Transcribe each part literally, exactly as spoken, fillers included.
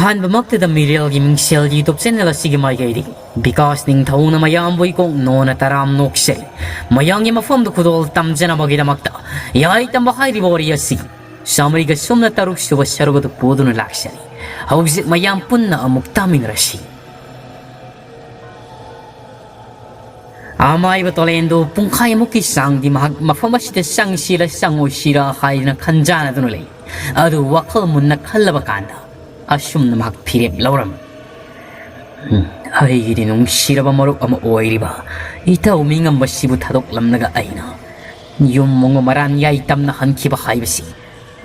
ꯑꯍꯥꯟꯕꯃꯛꯇꯗ ꯃꯤꯔꯦꯜꯒꯤ ꯃꯤꯡꯁꯦꯜ YouTube channel ꯑꯁꯤꯒꯤ ꯃꯥꯏꯀꯩꯗꯒꯤ ꯕꯤꯀꯥꯁ ꯅꯤꯡꯊꯧꯅ ꯃꯌꯥꯝꯕꯨ ꯏꯀꯣꯛ ꯅꯣꯟꯅ ꯇꯔꯥꯝ ꯅꯣꯛꯆꯔꯤ꯫ ꯃꯌꯥꯝꯒꯤ ꯃꯐꯝꯗ ꯈꯨꯗꯣꯜ ꯇꯝꯖꯅꯕꯒꯤꯗꯃꯛꯇ ꯌꯥꯏ ꯇꯝꯕ ꯍꯥꯏꯔꯤꯕ ꯋꯥꯔꯤ ꯑꯁꯤ ꯆꯥꯃꯔꯤꯒ ꯁꯨꯞꯅ ꯇꯔꯨꯛ ꯁꯨꯕ ꯁꯔꯨꯛ ꯑꯗꯨ ꯄꯨꯗꯨꯅ ꯂꯥꯛꯆꯔꯤ꯫ ꯍꯧꯖꯤꯛ ꯃꯌꯥꯝ ꯄꯨꯟꯅ ꯑꯃꯨꯛ ꯇꯥꯃꯤꯟꯅꯔꯁꯤ꯫ ꯑꯃꯥꯏꯕ ꯇꯣꯂꯦꯟꯗꯨ ꯄꯨꯡꯈꯥꯏꯃꯨꯛꯀꯤ ꯆꯥꯡꯗꯤ ꯃꯍꯥꯛ ꯃꯐꯝ ꯑꯁꯤꯗ ꯆꯪꯁꯤꯔ ꯆꯪꯉꯣꯏꯁꯤꯔ ꯍꯥꯏꯗꯅ ꯈꯟꯖꯥꯅꯗꯨꯅ ꯂꯩ꯫ ꯑꯗꯨ ꯋꯥꯈꯜ ꯃꯨꯟꯅ ꯈꯜꯂꯕ ꯀꯥꯟꯗ ꯑꯁꯨꯝꯅ ꯃꯍꯥꯛ ꯐꯤꯔꯦꯞ ꯂꯧꯔꯝꯃꯤ꯫ "ꯎꯝ, ꯑꯩꯒꯤꯗꯤ ꯅꯨꯡꯁꯤꯔꯕ ꯃꯔꯨꯞ ꯑꯃ ꯑꯣꯏꯔꯤꯕ ꯏꯇꯥꯎ ꯃꯤꯉꯝꯕꯁꯤꯕꯨ ꯊꯥꯗꯣꯛꯂꯝꯂꯒ ꯑꯩꯅ ꯌꯨꯝ ꯑꯃ ꯃꯔꯥꯟ ꯌꯥꯏ ꯇꯝꯅ ꯍꯟꯈꯤꯕ ꯍꯥꯏꯕꯁꯤ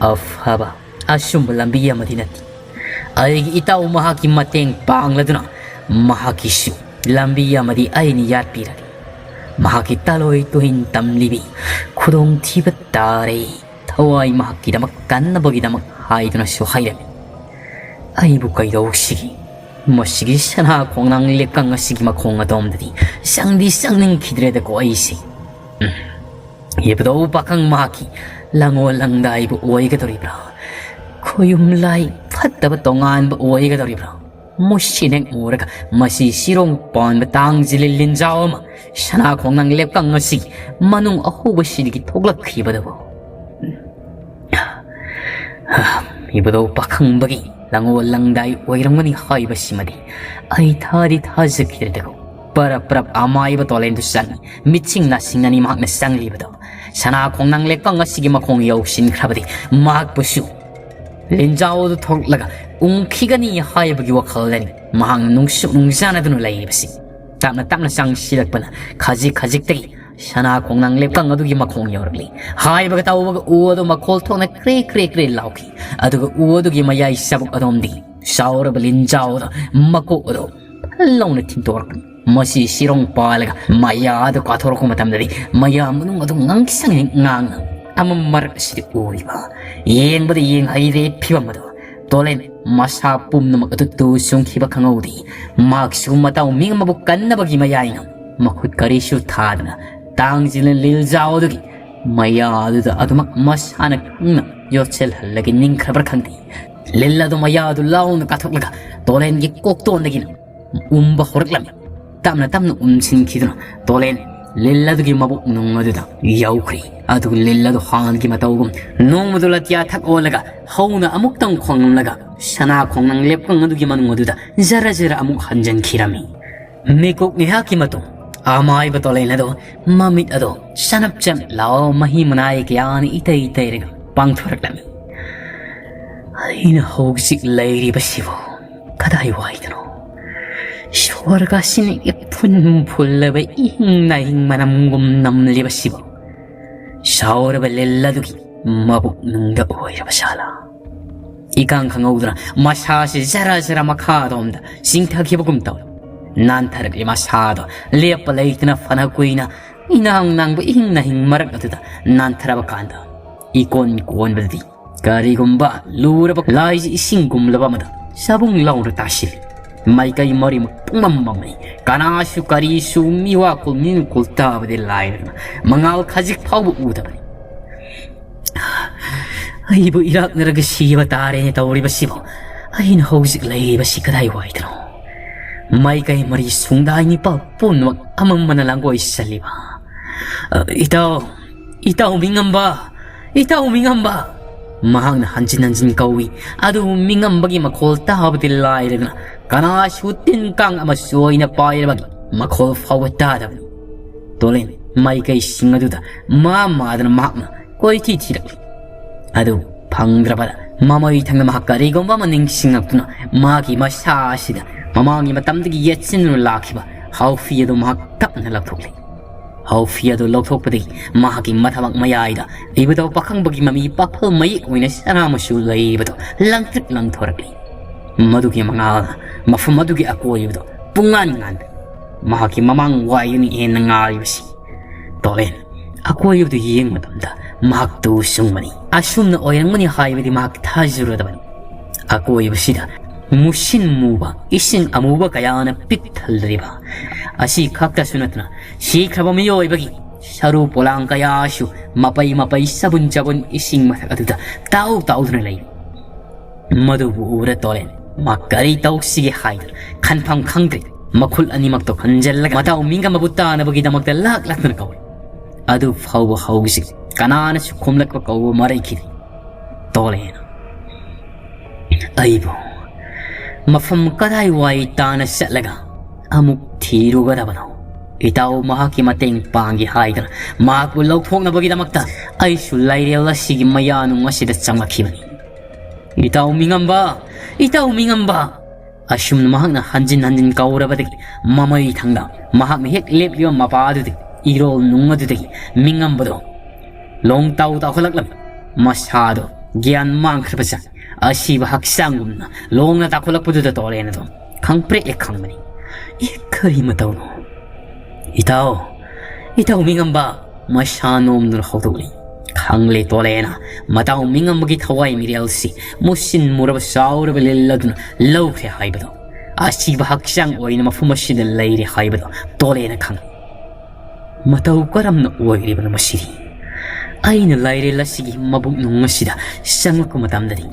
ꯑꯐꯕ ꯑꯆꯨꯝꯕ ꯂꯝꯕꯤ ꯑꯃꯗꯤ ꯅꯠꯇꯦ꯫ ꯑꯩꯒꯤ ꯏꯇꯥꯎ ꯃꯍꯥꯛꯀꯤ ꯃꯇꯦꯡ ꯄꯥꯡꯂꯗꯨꯅ ꯃꯍꯥꯛꯀꯤꯁꯨ ꯂꯝꯕꯤ ꯑꯃꯗꯤ ꯑꯩꯅ ꯌꯥꯠꯄꯤꯔꯒꯦ꯫ ꯃꯍꯥꯛꯀꯤ ꯇꯂꯣꯏ ꯇꯨꯍꯤꯟ ꯇꯝꯂꯤꯕꯤ ꯈꯨꯗꯣꯡꯊꯤꯕ ꯇꯥꯔꯦ꯫ ꯊꯋꯥꯏ ꯃꯍꯥꯛꯀꯤꯗꯃꯛ ꯀꯟꯅꯕꯒꯤꯗꯃꯛ" ꯍꯥꯏꯗꯨꯅꯁꯨ ꯍꯥꯏꯔꯝꯃꯤ꯫ ꯑꯩꯕꯨ ꯀꯩꯗꯧꯁꯤꯒꯦ? ꯃꯁꯤꯒꯤ ꯁꯅꯥ ꯈꯣꯡꯅꯥꯡ ꯂꯦꯞꯀꯪ ꯑꯁꯤꯒꯤ ꯃꯈꯣꯡ ꯑꯗꯣꯝꯗꯗꯤ ꯆꯪꯗꯤ ꯆꯪꯅꯤꯡꯈꯤꯗ꯭ꯔꯦꯗꯀꯣ ꯑꯩꯁꯦ꯫ ꯎꯝ꯫ ꯏꯕꯨꯙꯧ ꯄꯥꯈꯪ ꯃꯍꯥꯛꯀꯤ ꯂꯪꯉꯣ ꯂꯪꯗꯥꯏꯕꯨ ꯑꯣꯏꯒꯗꯧꯔꯤꯕ꯭ꯔꯥ? ꯈꯣꯌꯨꯝ ꯂꯥꯏ ꯐꯠꯇꯕ ꯇꯣꯉꯥꯟꯕ ꯑꯣꯏꯒꯗꯧꯔꯤꯕ꯭ꯔꯥ? ꯃꯨꯁꯤꯅ ꯍꯦꯛ ꯎꯔꯒ ꯃꯁꯤ ꯁꯤꯔꯣꯡ ꯄꯥꯟꯕ ꯇꯥꯡꯖꯤꯜꯂꯤ ꯂꯤꯟꯖꯥꯎ ꯑꯃ ꯁꯅꯥ ꯈꯣꯡꯅꯥꯡ ꯂꯦꯞꯀꯪ ꯑꯁꯤꯒꯤ ꯃꯅꯨꯡ ꯑꯍꯧꯕꯁꯤꯗꯒꯤ ꯊꯣꯛꯂꯛꯈꯤꯕꯗꯨꯕꯨ꯫ ꯏꯕꯨꯙꯧ ꯄꯥꯈꯪꯕꯒꯤ ꯂꯪꯉꯣ ꯂꯪꯗꯥꯏ ꯑꯣꯏꯔꯝꯒꯅꯤ ꯍꯥꯏꯕꯁꯤꯃꯗꯤ ꯑꯩ ꯊꯥꯗꯤ ꯊꯥꯖꯈꯤꯗ꯭ꯔꯦꯗꯀꯣ꯫ ꯄꯔꯞ ꯄꯔꯞ ꯑꯃꯥꯏꯕ ꯇꯣꯂꯦꯟꯗꯨ ꯆꯪꯉꯤ꯫ ꯃꯤꯠꯁꯤꯡ ꯅꯥꯁꯤꯡꯅꯅꯤ ꯃꯍꯥꯛꯅ ꯆꯪꯂꯤꯕꯗꯣ꯫ ꯁꯅꯥ ꯈꯣꯡꯅꯥꯡ ꯂꯦꯞꯀꯪ ꯑꯁꯤꯒꯤ ꯃꯈꯣꯡ ꯌꯧꯁꯤꯟꯈ꯭ꯔꯕꯗꯤ ꯃꯍꯥꯛꯄꯨꯁꯨ ꯂꯤꯟꯖꯥꯎꯗꯨ ꯊꯣꯛꯂꯒ ꯎꯪꯈꯤꯒꯅꯤ ꯍꯥꯏꯕꯒꯤ ꯋꯥꯈꯜꯗꯅꯤ ꯃꯍꯥꯛꯅ ꯅꯨꯡꯁꯨ ꯅꯨꯡꯖꯥꯅꯗꯨꯅ ꯂꯩꯔꯤꯕꯁꯤ꯫ ꯇꯞꯅ ꯇꯞꯅ ꯆꯪꯁꯤꯜꯂꯛꯄꯅ ꯈꯖꯤꯛ ꯈꯖꯤꯛꯇꯒꯤ ꯁꯅꯥ ꯈꯣꯡꯅꯥꯡ ꯂꯦꯞꯀꯪ ꯑꯗꯨꯒꯤ ꯃꯈꯣꯡ ꯌꯧꯔꯛꯂꯤ꯫ ꯍꯥꯏꯕꯒ ꯇꯧꯕꯒ ꯎ ꯑꯗꯨ ꯃꯈꯣꯜ ꯊꯣꯛꯅ ꯀ꯭ꯔꯦ ꯀ꯭ꯔꯦ ꯀ꯭ꯔꯦ ꯂꯥꯎꯈꯤ꯫ ꯑꯗꯨꯒ ꯎ ꯑꯗꯨꯒꯤ ꯃꯌꯥꯏ ꯆꯕꯨꯛ ꯑꯗꯣꯝꯗꯒꯤ ꯆꯥꯎꯔꯕ ꯂꯤꯟꯖꯥꯎꯗ ꯃꯀꯣꯛ ꯑꯗꯨ ꯐꯜ ꯂꯥꯎꯅ ꯊꯤꯟꯇꯣꯔꯛꯄꯅꯤ꯫ ꯃꯁꯤ ꯁꯤꯔꯣꯡ ꯄꯥꯜꯂꯒ ꯃꯌꯥ ꯑꯗꯨ ꯀꯥꯊꯣꯔꯛꯄ ꯃꯇꯝꯗꯗꯤ ꯃꯌꯥ ꯃꯅꯨꯡ ꯑꯗꯨ ꯉꯥꯡꯁꯪ ꯉꯥꯡꯅ ꯑꯃꯝ ꯃꯔꯛ ꯑꯁꯤꯗ ꯎꯔꯤꯕ, ꯌꯦꯡꯕꯗ ꯌꯦꯡ ꯍꯩꯔꯦ ꯐꯤꯕꯝ ꯑꯗꯨ꯫ ꯇꯣꯂꯦꯟ ꯃꯁꯥ ꯄꯨꯝꯅꯃꯛ ꯑꯗꯨ ꯇꯨ ꯆꯨꯡꯈꯤꯕ ꯈꯪꯍꯧꯗꯦ꯫ ꯃꯍꯥꯛꯁꯨ ꯃꯇꯥꯎ ꯃꯤ ꯑꯃꯕꯨ ꯀꯟꯅꯕꯒꯤ ꯃꯌꯥꯏꯅ ꯃꯈꯨꯠ ꯀꯔꯤꯁꯨ ꯊꯥꯗꯅ ꯇꯥꯡꯖꯤꯜꯂ ꯂꯤꯜꯖꯥꯎ ꯑꯗꯨꯒꯤ ꯃꯌꯥ ꯑꯗꯨꯗ ꯑꯗꯨꯃꯛ ꯃꯁꯥꯅ ꯈꯪꯅ ꯌꯣꯠꯁꯤꯜꯍꯜꯂꯒ ꯅꯤꯡꯈ꯭ꯔꯕ꯭ꯔꯥ ꯈꯪꯗꯦ꯫ ꯂꯤꯜ ꯑꯗꯨ ꯃꯌꯥꯗꯨ ꯂꯥꯎꯅ ꯀꯥꯊꯣꯛꯂꯒ ꯇꯣꯂꯦꯟꯒꯤ ꯀꯣꯛꯇꯣꯟꯗꯒꯤꯅ ꯎꯝꯕ ꯍꯧꯔꯛꯂꯝꯃꯤ꯫ ꯇꯞꯅ ꯇꯞꯅ ꯎꯝꯁꯤꯟꯈꯤꯗꯨꯅ ꯇꯣꯂꯦꯟ ꯂꯤꯜ ꯑꯗꯨꯒꯤ ꯃꯕꯨꯛ ꯅꯨꯡ ꯑꯗꯨꯗ ꯌꯧꯈ꯭ꯔꯦ꯫ ꯑꯗꯨꯒ ꯂꯤꯜ ꯑꯗꯨ ꯍꯥꯟꯅꯒꯤ ꯃꯇꯧꯒꯨꯝ ꯅꯣꯡꯃꯗꯨ ꯂꯇꯤꯌꯥ ꯊꯛ ꯑꯣꯜꯂꯒ ꯍꯧꯅ ꯑꯃꯨꯛꯇꯪ ꯈꯣꯡꯂꯝꯂꯒ ꯁꯅꯥ ꯈꯣꯡꯅꯥꯡ ꯂꯦꯞꯀꯪ ꯑꯗꯨꯒꯤ ꯃꯅꯨꯡ ꯑꯗꯨꯗ ꯖꯔ ꯖꯔ ꯑꯃꯨꯛ ꯍꯟꯖꯤꯟꯈꯤꯔꯝꯃꯤ꯫ ꯃꯤꯀꯨꯞ ꯉꯥꯏꯍꯥꯛꯀꯤ ꯃꯇꯨꯡ ꯑꯃꯥꯏꯕ ꯇꯣꯂꯦꯟ ꯑꯗꯣ ꯃꯃꯤꯠ ꯑꯗꯣ ꯆꯅꯞ ꯆꯅꯞ ꯂꯥꯎ ꯃꯍꯤ ꯃꯅꯥꯏ ꯀꯌꯥꯅ ꯏꯇꯩ ꯇꯩꯔꯒ ꯄꯥꯡꯊꯣꯔꯛꯂꯝꯃꯤ꯫ ꯑꯩꯅ ꯍꯧꯖꯤꯛ ꯂꯩꯔꯤꯕꯁꯤꯕꯨ ꯀꯗꯥꯏ ꯋꯥꯏꯗꯅꯣ? ꯁ꯭ꯋꯔꯒꯁꯤꯅ ꯏꯐꯨꯟ ꯐꯨꯜꯂꯕ ꯏꯍꯤꯡ ꯅꯥꯍꯤꯡ ꯃꯅꯝꯒꯨꯝ ꯅꯝꯂꯤꯕꯁꯤꯕꯨ ꯁꯥꯎꯔꯕ ꯂꯤꯜ ꯑꯗꯨꯒꯤ ꯃꯕꯨꯛ ꯅꯨꯡꯗ ꯑꯣꯏꯔꯕ ꯁꯥꯂꯥ? ꯏꯀꯪ ꯈꯪꯍꯧꯗꯅ ꯃꯁꯥꯁꯤ ꯖꯔ ꯖꯔ ꯃꯈꯥꯗꯣꯝꯗ ꯆꯤꯡꯊꯈꯤꯕꯒꯨꯝ ꯇꯧꯏ꯫ ꯅꯥꯟꯊꯔꯛꯂꯤ ꯃꯁꯥꯗꯣ ꯂꯦꯞꯄ ꯂꯩꯇꯅ ꯐꯅ ꯀꯨꯏꯅ ꯏꯅꯥꯡ ꯅꯥꯡꯕ ꯏꯍꯤꯡ ꯅꯥꯍꯤꯡ ꯃꯔꯛ ꯑꯗꯨꯗ ꯅꯥꯟꯊꯔꯕ ꯀꯥꯟꯗ ꯏꯀꯣꯟ ꯀꯣꯟꯕꯗꯗꯤ ꯀꯔꯤꯒꯨꯝꯕ ꯂꯨꯔꯕ ꯂꯥꯏꯁꯤ ꯏꯁꯤꯡꯒꯨꯝꯂꯕ ꯑꯃꯗ ꯆꯥꯕꯨꯡ ꯂꯥꯎꯅ ꯇꯥꯁꯤꯜꯂꯤ꯫ ꯃꯥꯏꯀꯩ ꯃꯔꯤꯃꯛ ꯄꯨꯡꯃꯝ ꯃꯝꯃꯤ꯫ ꯀꯅꯥꯁꯨ ꯀꯔꯤꯁꯨ ꯃꯤꯋꯥ ꯀꯨꯜ ꯃꯤꯡ ꯀꯨꯜ ꯇꯥꯕꯗꯤ ꯂꯥꯏꯔꯗꯅ ꯃꯉꯥꯜ ꯈꯖꯤꯛ ꯐꯥꯎꯕ ꯎꯗꯕꯅꯤ꯫ ꯑꯩꯕꯨ ꯏꯔꯥꯛꯅꯔꯒ ꯁꯤꯕ ꯇꯥꯔꯦꯅꯦ ꯇꯧꯔꯤꯕꯁꯤꯕꯨ꯫ ꯑꯩꯅ ꯍꯧꯖꯤꯛ ꯂꯩꯔꯤꯕꯁꯤ ꯀꯗꯥꯏ ꯋꯥꯏꯗꯅꯣ? ꯃꯥꯏꯀꯩ ꯃꯔꯤ ꯁꯨꯡꯗꯥꯏ ꯅꯤꯄꯥ ꯄꯨꯝꯅꯃꯛ ꯑꯃꯝꯕꯅ ꯂꯥꯡꯒꯣꯏ ꯆꯜꯂꯤꯕ꯫ "ꯑ, ꯏꯇꯥꯎ, ꯏꯇꯥꯎ ꯃꯤꯉꯝꯕ, ꯏꯇꯥꯎ ꯃꯤꯉꯝꯕ!" ꯃꯍꯥꯛꯅ ꯍꯟꯖꯤꯟ ꯍꯟꯖꯤꯟ ꯀꯧꯏ꯫ ꯑꯗꯨꯕꯨ ꯃꯤꯉꯝꯕꯒꯤ ꯃꯈꯣꯜ ꯇꯥꯕꯗꯤ ꯂꯥꯏꯔꯗꯅ ꯀꯅꯥꯁꯨ ꯇꯤꯟ ꯀꯥꯡ ꯑꯃ ꯆꯣꯏꯅ ꯄꯥꯏꯔꯕꯒꯤ ꯃꯈꯣꯜ ꯐꯥꯎꯕ ꯇꯥꯗꯕꯅꯤ꯫ ꯇꯣꯂꯦꯟ ꯃꯥꯏꯀꯩꯁꯤꯡ ꯑꯗꯨꯗ ꯃꯥ ꯃꯥꯗꯅ ꯃꯍꯥꯛꯅ ꯀꯣꯏꯊꯤ ꯊꯤꯔꯛꯂꯤ꯫ ꯑꯗꯨ ꯐꯪꯗ꯭ꯔꯕꯗ ꯃꯃꯩ ꯊꯪꯅ ꯃꯍꯥꯛ ꯀꯔꯤꯒꯨꯝꯕ ꯑꯃ ꯅꯤꯡꯁꯤꯡꯂꯛꯇꯨꯅ ꯃꯥꯒꯤ ꯃꯁꯥ ꯑꯁꯤꯗ ꯃꯃꯥꯡꯒꯤ ꯃꯇꯝꯗꯒꯤ ꯌꯦꯠꯁꯤꯟꯗꯨꯅ ꯂꯥꯛꯈꯤꯕ ꯍꯥꯎꯐꯤ ꯑꯗꯨ ꯃꯍꯥꯛ ꯇꯞꯅ ꯂꯧꯊꯣꯛꯂꯤ꯫ ꯍꯥꯎꯐꯤ ꯑꯗꯨ ꯂꯧꯊꯣꯛꯄꯗꯒꯤ ꯃꯍꯥꯛꯀꯤ ꯃꯊꯕꯥꯛ ꯃꯌꯥꯏꯗ ꯏꯕꯨꯙꯧ ꯄꯥꯈꯪꯕꯒꯤ ꯃꯃꯤ ꯄꯥꯐꯜ ꯃꯌꯦꯛ ꯑꯣꯏꯅ ꯁꯅꯥ ꯃꯆꯨ ꯂꯩꯔꯤꯕꯗꯨ ꯂꯪꯇ꯭ꯔꯤꯛ ꯂꯪꯊꯣꯔꯛꯂꯤ꯫ ꯃꯗꯨꯒꯤ ꯃꯉꯥꯜꯅ ꯃꯐꯝ ꯑꯗꯨꯒꯤ ꯑꯀꯣꯏꯕꯗꯨ ꯄꯨꯡꯉꯥꯟ ꯉꯥꯟꯕ꯫ ꯃꯍꯥꯛꯀꯤ ꯃꯃꯥꯡ ꯋꯥꯏꯗꯨꯅ ꯍꯦꯟꯅ ꯉꯥꯜꯂꯤꯕꯁꯤ꯫ ꯇꯣꯂꯦꯟ ꯑꯀꯣꯏꯕꯗꯨ ꯌꯦꯡꯕ ꯃꯇꯝꯗ ꯃꯍꯥꯛ ꯇꯨ ꯆꯨꯡꯕꯅꯤ꯫ ꯑꯁꯨꯝꯅ ꯑꯣꯏꯔꯝꯒꯅꯤ ꯍꯥꯏꯕꯗꯤ ꯃꯍꯥꯛ ꯊꯥꯖꯔꯨꯗꯕꯅꯤ꯫ ꯑꯀꯣꯏꯕꯁꯤꯗ ꯃꯨꯁꯤꯟ ꯃꯨꯕ ꯏꯁꯤꯡ ꯑꯃꯨꯕ ꯀꯌꯥꯅ ꯄꯤꯛ ꯊꯜꯂꯤꯕ꯫ ꯑꯁꯤ ꯈꯛꯇꯁꯨ ꯅꯠꯇꯅ ꯁꯤꯈ꯭ꯔꯕ ꯃꯤꯑꯣꯏꯕꯒꯤ ꯁꯔꯨ ꯄꯣꯂꯥꯡ ꯀꯌꯥꯁꯨ ꯃꯄꯩ ꯃꯄꯩ ꯆꯕꯨꯟ ꯆꯕꯨꯟ ꯏꯁꯤꯡ ꯃꯊꯛ ꯑꯗꯨꯗ ꯇꯥꯎ ꯇꯥꯎꯗꯨꯅ ꯂꯩ꯫ ꯃꯗꯨꯕꯨ ꯎꯔ ꯇꯣꯂꯦꯟ ꯃꯥ ꯀꯔꯤ ꯇꯧꯁꯤꯒꯦ ꯍꯥꯏꯗꯨꯅ ꯈꯟꯐꯝ ꯈꯪꯗ꯭ꯔꯦ꯫ ꯃꯈꯨꯜ ꯑꯅꯤꯃꯛꯇꯣ ꯈꯟꯖꯜꯂꯒ ꯃꯇꯥꯎ ꯃꯤꯡꯒꯝꯕꯕꯨ ꯇꯥꯅꯕꯒꯤꯗꯃꯛꯇ ꯂꯥꯛ ꯂꯥꯛꯇꯅ ꯀꯧꯏ꯫ ꯑꯗꯨ ꯐꯥꯎꯕ ꯍꯧꯖꯤꯛ ꯀꯅꯥꯅꯁꯨ ꯈꯨꯝꯂꯛꯄ ꯀꯧꯕ ꯃꯔꯩꯈꯤꯗꯦ꯫ ꯇꯣꯂꯦꯟ ꯑꯩꯕꯨ ꯃꯐꯝ ꯀꯗꯥꯏꯋꯥꯏ ꯇꯥꯅ ꯆꯠꯂꯒ ꯑꯃꯨꯛ ꯊꯤꯔꯨꯒꯗꯕꯅꯣ? ꯏꯇꯥꯎ ꯃꯍꯥꯛꯀꯤ ꯃꯇꯦꯡ ꯄꯥꯡꯒꯦ ꯍꯥꯏꯗꯅ ꯃꯍꯥꯛꯄꯨ ꯂꯧꯊꯣꯛꯅꯕꯒꯤꯗꯃꯛꯇ ꯑꯩꯁꯨ ꯂꯥꯏꯔꯦꯜ ꯑꯁꯤꯒꯤ ꯃꯌꯥꯅꯨꯡ ꯑꯁꯤꯗ ꯆꯪꯂꯛꯈꯤꯕꯅꯤ꯫ "ꯏꯇꯥꯎ ꯃꯤꯉꯝꯕ! ꯏꯇꯥꯎ ꯃꯤꯉꯝꯕ!" ꯑꯁꯨꯝꯅ ꯃꯍꯥꯛꯅ ꯍꯟꯖꯤꯟ ꯍꯟꯖꯤꯟ ꯀꯧꯔꯕꯗꯒꯤ ꯃꯃꯩ ꯊꯪꯗ ꯃꯍꯥꯛꯅ ꯍꯦꯛ ꯂꯦꯞꯂꯤꯕ ꯃꯄꯥ ꯑꯗꯨꯗꯒꯤ ꯏꯔꯣꯜ ꯅꯨꯡ ꯑꯗꯨꯗꯒꯤ ꯃꯤꯉꯝꯕꯗꯣ ꯂꯣꯡ ꯇꯥꯎ ꯇꯥꯎꯈꯠꯂꯛꯂꯝꯃꯤ꯫ ꯃꯁꯥꯗꯣ ꯒ꯭ꯌꯥꯟ ꯃꯥꯡꯈ꯭ꯔꯕ ꯖꯥꯠ꯫ ꯑꯁꯤꯕ ꯍꯛꯆꯥꯡꯒꯨꯝꯅ ꯂꯣꯡꯅ ꯇꯥꯎꯈꯠꯂꯛꯄꯗꯨꯗ ꯇꯣꯂꯦꯟ ꯑꯗꯣ ꯈꯪꯄ꯭ꯔꯦꯛ ꯍꯦꯛ ꯈꯪꯕꯅꯤ꯫ "ꯑꯦ, ꯀꯔꯤ ꯃꯇꯧꯅꯣ?" "ꯏꯇꯥꯎ, ꯏꯇꯥꯎ ꯃꯤꯉꯝꯕ!" ꯃꯁꯥ ꯅꯣꯝꯗꯨꯅ ꯍꯧꯗꯣꯛꯂꯤ꯫ ꯈꯪꯂꯦ ꯇꯣꯂꯦꯅ ꯃꯇꯥꯎ ꯃꯤꯉꯝꯕꯒꯤ ꯊꯋꯥꯏ ꯃꯤꯔꯦꯜꯁꯤ ꯃꯨꯁꯤꯟ ꯃꯨꯔꯕ ꯆꯥꯎꯔꯕ ꯂꯤꯜ ꯑꯗꯨꯅ ꯂꯧꯈ꯭ꯔꯦ ꯍꯥꯏꯕꯗꯣ꯫ ꯑꯁꯤꯕ ꯍꯛꯆꯥꯡ ꯑꯣꯏꯅ ꯃꯐꯝ ꯑꯁꯤꯗ ꯂꯩꯔꯦ ꯍꯥꯏꯕꯗꯣ ꯇꯣꯂꯦꯅ ꯈꯪꯂꯤ꯫ ꯃꯇꯧ ꯀꯔꯝꯅ ꯑꯣꯏꯔꯤꯕꯅꯣ ꯃꯁꯤꯗꯤ? ꯑꯩꯅ ꯂꯥꯏꯔꯦꯜ ꯑꯁꯤꯒꯤ ꯃꯕꯨꯛ ꯅꯨꯡ ꯑꯁꯤꯗ ꯆꯪꯂꯛꯄ ꯃꯇꯝꯗꯗꯤ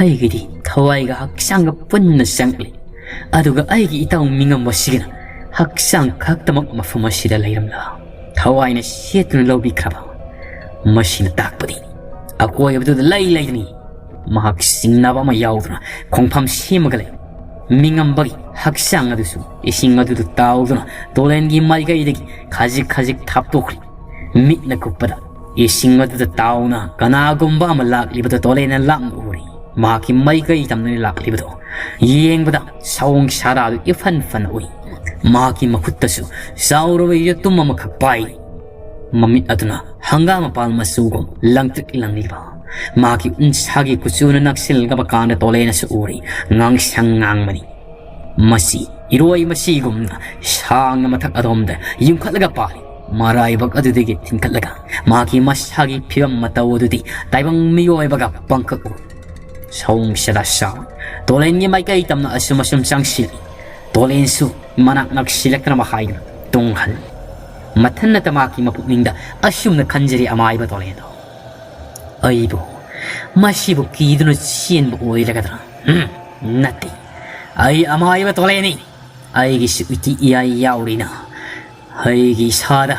ꯑꯩꯒꯤꯗꯤ ꯊꯋꯥꯏꯒ ꯍꯛꯆꯥꯡꯒ ꯄꯨꯟꯅ ꯆꯪꯂꯛꯂꯤ꯫ ꯑꯗꯨꯒ ꯑꯩꯒꯤ ꯏꯇꯥꯎ ꯃꯤꯉꯝꯕ ꯑꯁꯤꯒꯤꯅ ꯍꯛꯆꯥꯡ ꯈꯛꯇꯃꯛ ꯃꯐꯝ ꯑꯁꯤꯗ ꯂꯩꯔꯝꯂ ꯊꯋꯥꯏꯅ ꯁꯦꯠꯇꯨꯅ ꯂꯧꯕꯤꯈ꯭ꯔꯕ? ꯃꯁꯤꯅ ꯇꯥꯛꯄꯗꯤ ꯑꯀꯣꯏꯕꯗꯨꯗ ꯂꯩ ꯂꯩꯗꯅꯤ ꯃꯍꯥꯛ ꯆꯤꯡꯅꯕ ꯑꯃ ꯌꯥꯎꯗꯨꯅ ꯈꯣꯡꯐꯝ ꯁꯦꯝꯃꯒ ꯂꯩ꯫ ꯃꯤꯉꯝꯕꯒꯤ ꯍꯛꯆꯥꯡ ꯑꯗꯨꯁꯨ ꯏꯁꯤꯡ ꯑꯗꯨꯗ ꯇꯥꯎꯗꯨꯅ ꯇꯣꯂꯦꯟꯒꯤ ꯃꯥꯏꯀꯩꯗꯒꯤ ꯈꯖꯤꯛ ꯈꯖꯤꯛ ꯊꯥꯞꯇꯣꯛꯈ꯭ꯔꯤ꯫ ꯃꯤꯠꯅ ꯀꯨꯞꯄꯗ ꯏꯁꯤꯡ ꯑꯗꯨꯗ ꯇꯥꯎꯅ ꯀꯅꯥꯒꯨꯝꯕ ꯑꯃ ꯂꯥꯛꯂꯤꯕꯗꯨ ꯇꯣꯂꯦꯟꯅ ꯂꯥꯞꯅ ꯎꯔꯤ꯫ ꯃꯍꯥꯛꯀꯤ ꯃꯥꯏꯀꯩ ꯇꯝꯗꯨꯅ ꯂꯥꯛꯂꯤꯕꯗꯨ ꯌꯦꯡꯕꯗ ꯁꯑꯣꯡ ꯁꯥꯗꯥꯗꯨ ꯏꯐꯟ ꯐꯟꯅ ꯎꯏ꯫ ꯃꯍꯥꯛꯀꯤ ꯃꯈꯨꯠꯇꯁꯨ ꯆꯥꯎꯔꯕ ꯌꯦꯇꯨꯝ ꯑꯃꯈꯛ ꯄꯥꯏꯔꯤ꯫ ꯃꯃꯤꯠ ꯑꯗꯨꯅ ꯍꯪꯒꯥꯝ ꯃꯄꯥꯜ ꯃꯆꯨꯒꯨꯝ ꯂꯪꯇ꯭ꯔꯤꯛ ꯂꯪꯂꯤꯕ꯫ ꯃꯍꯥꯛꯀꯤ ꯎꯟꯁꯥꯒꯤ ꯀꯨꯆꯨꯅ ꯅꯛꯁꯤꯜꯂꯕ ꯀꯥꯟꯗ ꯇꯣꯂꯦꯟꯅꯁꯨ ꯎꯔꯤ꯫ ꯉꯥꯡꯁꯪ ꯉꯥꯡꯕꯅꯤ꯫ ꯃꯁꯤ ꯏꯔꯣꯏ ꯃꯁꯤꯒꯨꯝꯅ ꯁꯥꯡꯅ ꯃꯊꯛ ꯑꯗꯣꯝꯗ ꯌꯨꯡꯈꯠꯂꯒ ꯄꯥꯜꯂꯤ꯫ ꯃꯔꯥꯏꯕꯛ ꯑꯗꯨꯗꯒꯤ ꯊꯤꯟꯈꯠꯂꯒ ꯃꯍꯥꯛꯀꯤ ꯃꯁꯥꯒꯤ ꯐꯤꯕꯝ ꯃꯇꯧ ꯑꯗꯨꯗꯤ ꯇꯥꯏꯕꯪ ꯃꯤꯑꯣꯏꯕꯒ ꯄꯪꯀꯛ ꯎ꯫ ꯁꯑꯣꯡ ꯁꯗꯥ ꯁꯥꯎ꯫ ꯇꯣꯂꯦꯟꯒꯤ ꯃꯥꯏꯀꯩ ꯇꯝꯅ ꯑꯁꯨꯝ ꯑꯁꯨꯝ ꯆꯪꯁꯤꯜꯂꯤ꯫ ꯇꯣꯂꯦꯟꯁꯨ ꯃꯅꯥꯛ ꯅꯛꯁꯤꯜꯂꯛꯇꯅꯕ ꯍꯥꯏꯗꯨꯅ ꯇꯨꯡ ꯍꯜꯂꯤ꯫ ꯃꯊꯟꯅꯇ ꯃꯍꯥꯛꯀꯤ ꯃꯄꯨꯛꯅꯤꯡꯗ ꯑꯁꯨꯝꯅ ꯈꯟꯖꯔꯤ ꯑꯃꯥꯏꯕ ꯇꯣꯂꯦꯟꯗꯣ꯫ ꯑꯩꯕꯨ ꯃꯁꯤꯕꯨ ꯀꯤꯗꯨꯅ ꯆꯦꯟꯕ ꯑꯣꯏꯔꯒꯗ꯭ꯔꯥ? ꯎꯝ, ꯅꯠꯇꯦ꯫ ꯑꯩ ꯑꯃꯥꯏꯕ ꯇꯣꯂꯦꯟꯅꯤ꯫ ꯑꯩꯒꯤꯁꯨ ꯏꯇꯤ ꯏꯌꯥꯏ ꯌꯥꯎꯔꯤꯅ ꯑꯩꯒꯤ ꯏꯁꯥꯗ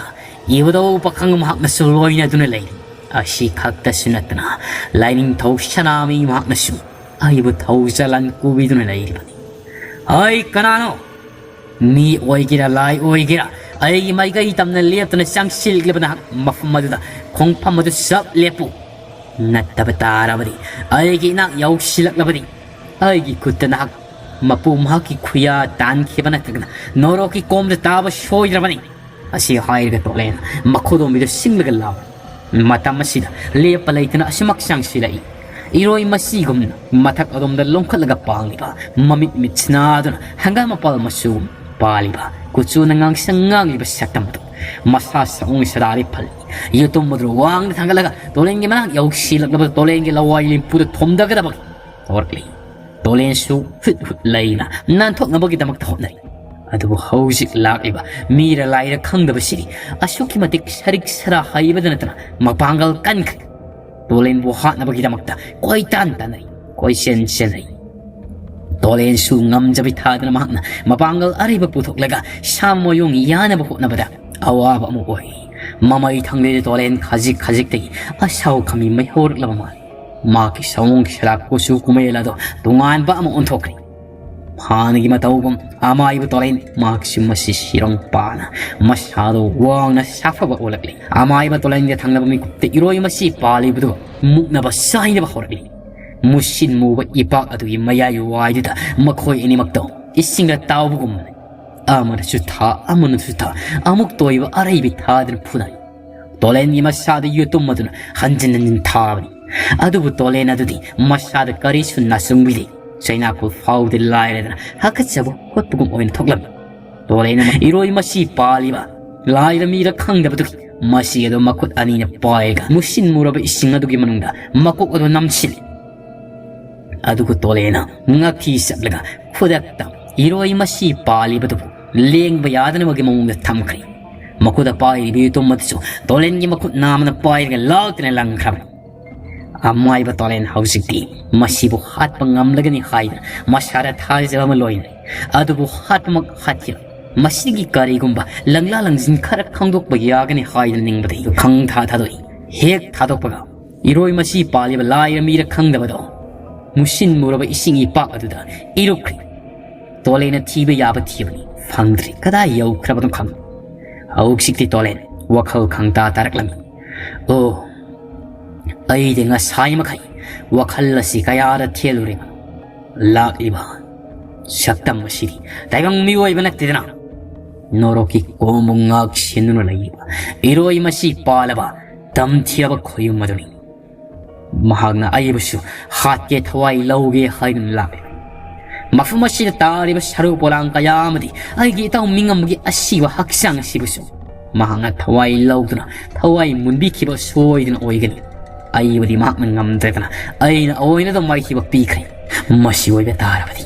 ꯏꯕꯨꯙꯧ ꯄꯥꯈꯪ ꯃꯍꯥꯛꯅꯁꯨ ꯂꯣꯏꯅꯗꯨꯅ ꯂꯩꯔꯤ꯫ ꯑꯁꯤ ꯈꯛꯇꯁꯨ ꯅꯠꯇꯅ ꯂꯥꯏꯅꯤꯡꯊꯧ ꯁꯅꯥꯃꯍꯤ ꯃꯍꯥꯛꯅꯁꯨ ꯑꯩꯕꯨ ꯊꯧꯖꯥꯜ ꯀꯨꯕꯤꯗꯨꯅ ꯂꯩꯔꯤꯕꯅꯤ꯫ ꯑꯩ ꯀꯅꯥꯅꯣ? ꯃꯤ ꯑꯣꯏꯒꯦꯔꯥ ꯂꯥꯏ ꯑꯣꯏꯒꯦꯔꯥ, ꯑꯩꯒꯤ ꯃꯥꯏꯀꯩ ꯇꯝꯅ ꯂꯦꯞꯇꯅ ꯆꯪꯁꯤꯜꯂꯛꯂꯕ ꯅꯍꯥꯛ ꯃꯐꯝ ꯑꯗꯨꯗ ꯈꯣꯡꯐꯝ ꯑꯗꯨ ꯆꯞ ꯂꯦꯞꯄꯨ꯫ ꯅꯠꯇꯕ ꯇꯥꯔꯕꯗꯤ, ꯑꯩꯒꯤ ꯏꯅꯥꯛ ꯌꯧꯁꯤꯜꯂꯛꯂꯕꯗꯤ, ꯑꯩꯒꯤ ꯈꯨꯠꯇ ꯅꯍꯥꯛ ꯃꯄꯨ ꯃꯍꯥꯛꯀꯤ ꯈꯨꯌꯥ ꯇꯥꯟꯈꯤꯕ ꯅꯠꯇ꯭ꯔꯒꯅ ꯅꯣꯔꯣꯛꯀꯤ ꯀꯣꯝꯗ ꯇꯥꯕ ꯁꯣꯏꯗ꯭ꯔꯕꯅꯤ꯫ ꯑꯁꯤ ꯍꯥꯏꯔꯒ ꯇꯣꯂꯦꯟ ꯃꯈꯨꯗꯣꯝꯕꯤꯗꯨ ꯁꯤꯡꯂꯒ ꯂꯥꯎꯏ꯫ ꯃꯇꯝ ꯑꯁꯤꯗ ꯂꯦꯞꯄ ꯂꯩꯇꯅ ꯑꯁꯨꯃꯛ ꯆꯪꯁꯤꯜꯂꯛꯏ꯫ ꯏꯔꯣꯏ ꯃꯁꯤꯒꯨꯝꯅ ꯃꯊꯛ ꯑꯗꯣꯝꯗ ꯂꯣꯡꯈꯠꯂꯒ ꯄꯥꯡꯂꯤꯕ, ꯃꯃꯤꯠ ꯃꯤꯠ ꯁꯅꯥꯗꯨꯅ ꯍꯪꯒꯥꯝ ꯃꯄꯥꯜ ꯃꯆꯨ ꯄꯥꯜꯂꯤꯕ, ꯀꯨꯆꯨꯅ ꯉꯥꯡꯁꯪ ꯉꯥꯡꯂꯤꯕ ꯁꯛꯇꯝ ꯑꯗꯨ, ꯃꯁꯥ ꯁꯑꯣꯡ ꯁꯥꯗꯥꯗꯤ ꯐꯜꯂꯤ꯫ ꯌꯦꯇꯨꯝ ꯑꯗꯨ ꯋꯥꯡꯅ ꯊꯥꯡꯒꯠꯂꯒ ꯇꯣꯂꯦꯟꯒꯤ ꯃꯅꯥꯛ ꯌꯧꯁꯤꯜꯂꯛꯂꯕ ꯇꯣꯂꯦꯟꯒꯤ ꯂꯋꯥꯏ ꯂꯦꯝꯐꯨꯗ ꯊꯣꯝꯗꯒꯗꯕꯒꯤ ꯇꯧꯔꯛꯂꯤ꯫ ꯇꯣꯂꯦꯟꯁꯨ ꯍꯨꯠ ꯍꯨꯠ ꯂꯩꯅ ꯅꯥꯟꯊꯣꯛꯅꯕꯒꯤꯗꯃꯛꯇ ꯍꯣꯠꯅꯔꯤ꯫ ꯑꯗꯨꯕꯨ ꯍꯧꯖꯤꯛ ꯂꯥꯛꯂꯤꯕ ꯃꯤꯔ ꯂꯥꯏꯔ ꯈꯪꯗꯕꯁꯤꯗꯤ ꯑꯁꯨꯛꯀꯤ ꯃꯇꯤꯛ ꯁꯔꯤꯛ ꯁꯔꯥ ꯍꯩꯕꯗ ꯅꯠꯇꯅ ꯃꯄꯥꯡꯒꯜ ꯀꯟꯈ꯭ꯔꯦ꯫ ꯇꯣꯂꯦꯟꯕꯨ ꯍꯥꯠꯅꯕꯒꯤꯗꯃꯛꯇ ꯀꯣꯏꯇꯥꯟ ꯇꯥꯟꯅꯔꯤ, ꯀꯣꯏꯆꯦꯟ ꯆꯦꯟꯅꯔꯤ꯫ ꯇꯣꯂꯦꯟꯁꯨ ꯉꯝꯖꯕꯤ ꯊꯥꯗꯅ ꯃꯍꯥꯛꯅ ꯃꯄꯥꯡꯒꯜ ꯑꯔꯤꯕ ꯄꯨꯊꯣꯛꯂꯒ ꯁꯥ ꯃꯌꯨꯡ ꯌꯥꯅꯕ ꯍꯣꯠꯅꯕꯗ ꯑꯋꯥꯕ ꯑꯃ ꯑꯣꯏꯔꯤ꯫ ꯃꯃꯩ ꯊꯪꯂꯦꯗ ꯇꯣꯂꯦꯟ ꯈꯖꯤꯛ ꯈꯖꯤꯛꯇꯒꯤ ꯑꯁꯥꯎ ꯈꯥꯃꯤ ꯃꯩ ꯍꯧꯔꯛꯂꯕ ꯃꯥꯜꯂꯤ꯫ ꯃꯍꯥꯛꯀꯤ ꯁꯑꯣꯡ ꯁꯔꯥꯛ ꯀꯨꯆꯨ ꯀꯨꯃꯦꯜ ꯑꯗꯣ ꯇꯣꯉꯥꯟꯕ ꯑꯃ ꯑꯣꯟꯊꯣꯛꯈ꯭ꯔꯦ꯫ ꯍꯥꯟꯅꯒꯤ ꯃꯇꯧꯒꯨꯝ ꯑꯃꯥꯏꯕ ꯇꯣꯂꯦꯟ ꯃꯍꯥꯛꯁꯨ ꯃꯁꯤ ꯁꯤꯔꯣꯡ ꯄꯥꯅ ꯃꯁꯥꯗꯣ ꯋꯥꯡꯅ ꯁꯥꯐꯕ ꯑꯣꯜꯂꯛꯂꯤ꯫ ꯑꯃꯥꯏꯕ ꯇꯣꯂꯦꯟꯒ ꯊꯪꯅꯕ ꯃꯤꯀꯨꯞꯇ ꯏꯔꯣꯏ ꯃꯁꯤ ꯄꯥꯜꯂꯤꯕꯗꯨ ꯃꯨꯛꯅꯕ ꯆꯥꯏꯅꯕ ꯍꯧꯔꯛꯂꯤ꯫ ꯃꯨꯁꯤꯟ ꯃꯨꯕ ꯏꯄꯥꯛ ꯑꯗꯨꯒꯤ ꯃꯌꯥꯏ ꯋꯥꯏꯗꯨꯗ ꯃꯈꯣꯏ ꯑꯅꯤꯃꯛꯇꯣ ꯏꯁꯤꯡꯗ ꯇꯥꯎꯕꯒꯨꯝꯕꯅꯤ꯫ ꯑꯃꯅꯁꯨ ꯊꯥ, ꯑꯃꯅꯁꯨ ꯊꯥ, ꯑꯃꯨꯛ ꯇꯣꯏꯕ ꯑꯔꯩꯕꯤ ꯊꯥꯗꯅ ꯐꯨꯅꯔꯤ꯫ ꯇꯣꯂꯦꯟꯒꯤ ꯃꯁꯥꯗ ꯌꯦꯇꯨꯝ ꯑꯗꯨꯅ ꯍꯟꯖꯤꯟ ꯍꯟꯖꯤꯟ ꯊꯥꯕꯅꯤ꯫ ꯑꯗꯨꯕꯨ ꯇꯣꯂꯦꯟ ꯑꯗꯨꯗꯤ ꯃꯁꯥꯗ ꯀꯔꯤꯁꯨ ꯅꯥꯆꯨꯡꯕꯤꯗꯦ꯫ ꯆꯩꯅꯥꯈꯣꯜ ꯐꯥꯎꯕꯗꯤ ꯂꯥꯏꯔꯗꯅ ꯍꯥꯀꯠꯆꯕ ꯍꯣꯠꯄꯒꯨꯝ ꯑꯣꯏꯅ ꯊꯣꯛꯂꯝꯃꯤ꯫ ꯇꯣꯂꯦꯟ ꯑꯃ ꯏꯔꯣꯏ ꯃꯁꯤ ꯄꯥꯜꯂꯤꯕ ꯂꯥꯏꯔ ꯃꯤꯔ ꯈꯪꯗꯕꯗꯨꯒꯤ ꯃꯁꯤ ꯑꯗꯨ ꯃꯈꯨꯠ ꯑꯅꯤꯅ ꯄꯥꯏꯔꯒ ꯃꯨꯁꯤꯟ ꯃꯨꯔꯕ ꯏꯁꯤꯡ ꯑꯗꯨꯒꯤ ꯃꯅꯨꯡꯗ ꯃꯀꯣꯛ ꯑꯗꯨ ꯅꯝꯁꯤꯜꯂꯤ꯫ ꯑꯗꯨꯒ ꯇꯣꯂꯦꯟꯅ ꯉꯛꯊꯤ ꯆꯠꯂꯒ ꯈꯨꯗꯛꯇ ꯏꯔꯣꯏ ꯃꯁꯤ ꯄꯥꯜꯂꯤꯕꯗꯨꯕꯨ ꯂꯦꯡꯕ ꯌꯥꯗꯅꯕꯒꯤ ꯃꯑꯣꯡꯗ ꯊꯝꯈ꯭ꯔꯦ꯫ ꯃꯈꯨꯠꯇ ꯄꯥꯏꯔꯤꯕ ꯌꯦꯇꯨꯝ ꯑꯗꯨꯁꯨ ꯇꯣꯂꯦꯟꯒꯤ ꯃꯈꯨꯠ ꯅꯥꯝꯃꯅ ꯄꯥꯏꯔꯒ ꯂꯥꯛꯇꯅ ꯂꯪꯈ꯭ꯔꯕꯅꯤ꯫ ꯑꯃꯥꯏꯕ ꯇꯣꯂꯦꯟ ꯍꯧꯖꯤꯛꯇꯤ ꯃꯁꯤꯕꯨ ꯍꯥꯠꯄ ꯉꯝꯂꯒꯅꯤ ꯍꯥꯏꯗꯅ ꯃꯁꯥꯗ ꯊꯥꯖꯕ ꯑꯃ ꯂꯣꯏꯅꯔꯦ꯫ ꯑꯗꯨꯕꯨ ꯍꯥꯠꯄꯃꯛ ꯍꯥꯠꯈꯤꯔꯣꯏ꯫ ꯃꯁꯤꯒꯤ ꯀꯔꯤꯒꯨꯝꯕ ꯂꯪꯂꯥ ꯂꯪꯖꯤꯟ ꯈꯔ ꯈꯪꯗꯣꯛꯄ ꯌꯥꯒꯅꯤ ꯍꯥꯏꯗꯅ ꯅꯤꯡꯕꯗꯒꯤ ꯈꯪ ꯊꯥ ꯊꯥꯗꯣꯛꯏ꯫ ꯍꯦꯛ ꯊꯥꯗꯣꯛꯄꯒ ꯏꯔꯣꯏ ꯃꯁꯤ ꯄꯥꯜꯂꯤꯕ ꯂꯥꯏꯔ ꯃꯤꯔ ꯈꯪꯗꯕꯗꯣ ꯃꯨꯁꯤꯟ ꯃꯨꯔꯕ ꯏꯁꯤꯡ ꯏꯄꯥꯛ ꯑꯗꯨꯗ ꯏꯔꯨꯞꯈ꯭ꯔꯦ꯫ ꯇꯣꯂꯦꯟꯅ ꯊꯤꯕ ꯌꯥꯕ ꯊꯤꯕꯅꯤ, ꯐꯪꯗ꯭ꯔꯦ꯫ ꯀꯗꯥꯏ ꯌꯧꯈ꯭ꯔꯕꯅꯣ ꯈꯪꯗꯦ꯫ ꯍꯧꯖꯤꯛꯇꯤ ꯇꯣꯂꯦꯟ ꯋꯥꯈꯜ ꯈꯪꯇꯥ ꯇꯥꯔꯛꯂꯝꯃꯤ꯫ ꯑꯣ, ꯑꯩꯗꯤ ꯉꯁꯥꯏ ꯃꯈꯩ ꯋꯥꯈꯜ ꯑꯁꯤ ꯀꯌꯥꯗ ꯊꯦꯜꯂꯨꯔꯦ꯫ ꯂꯥꯛꯂꯤꯕ ꯁꯛꯇꯝ ꯑꯁꯤꯗꯤ ꯇꯥꯏꯕꯪ ꯃꯤꯑꯣꯏꯕ ꯅꯠꯇꯦꯗꯅ, ꯅꯣꯔꯣꯛꯀꯤ ꯀꯣꯝꯕꯨ ꯉꯥꯛ ꯁꯦꯟꯗꯨꯅ ꯂꯩꯔꯤꯕ ꯏꯔꯣꯏ ꯃꯁꯤ ꯄꯥꯜꯂꯕ ꯇꯝꯊꯤꯔꯕ ꯈꯣꯌꯨꯝ ꯑꯗꯨꯅꯤ꯫ ꯃꯍꯥꯛꯅ ꯑꯩꯕꯨꯁꯨ ꯍꯥꯠꯀꯦ ꯊꯋꯥꯏ ꯂꯧꯒꯦ ꯍꯥꯏꯗꯨꯅ ꯂꯥꯛꯂꯤ꯫ ꯃꯐꯝ ꯑꯁꯤꯗ ꯇꯥꯔꯤꯕ ꯁꯔꯨ ꯄꯣꯂꯥꯡ ꯀꯌꯥ ꯑꯃꯗꯤ ꯑꯩꯒꯤ ꯏꯇꯥꯎ ꯃꯤꯉꯝꯕꯒꯤ ꯑꯁꯤꯕ ꯍꯛꯆꯥꯡ ꯑꯁꯤꯕꯨꯁꯨ ꯃꯍꯥꯛꯅ ꯊꯋꯥꯏ ꯂꯧꯗꯨꯅ ꯊꯋꯥꯏ ꯃꯨꯟꯕꯤꯈꯤꯕ ꯁꯣꯏꯗꯅ ꯑꯣꯏꯒꯅꯤ꯫ ꯑꯩꯕꯨꯗꯤ ꯃꯍꯥꯛꯅ ꯉꯝꯗ꯭ꯔꯦꯗꯅ ꯑꯩꯅ ꯑꯣꯏꯅꯗ ꯃꯥꯏꯊꯤꯕ ꯄꯤꯈ꯭ꯔꯦ꯫ ꯃꯁꯤ ꯑꯣꯏꯕ ꯇꯥꯔꯕꯗꯤ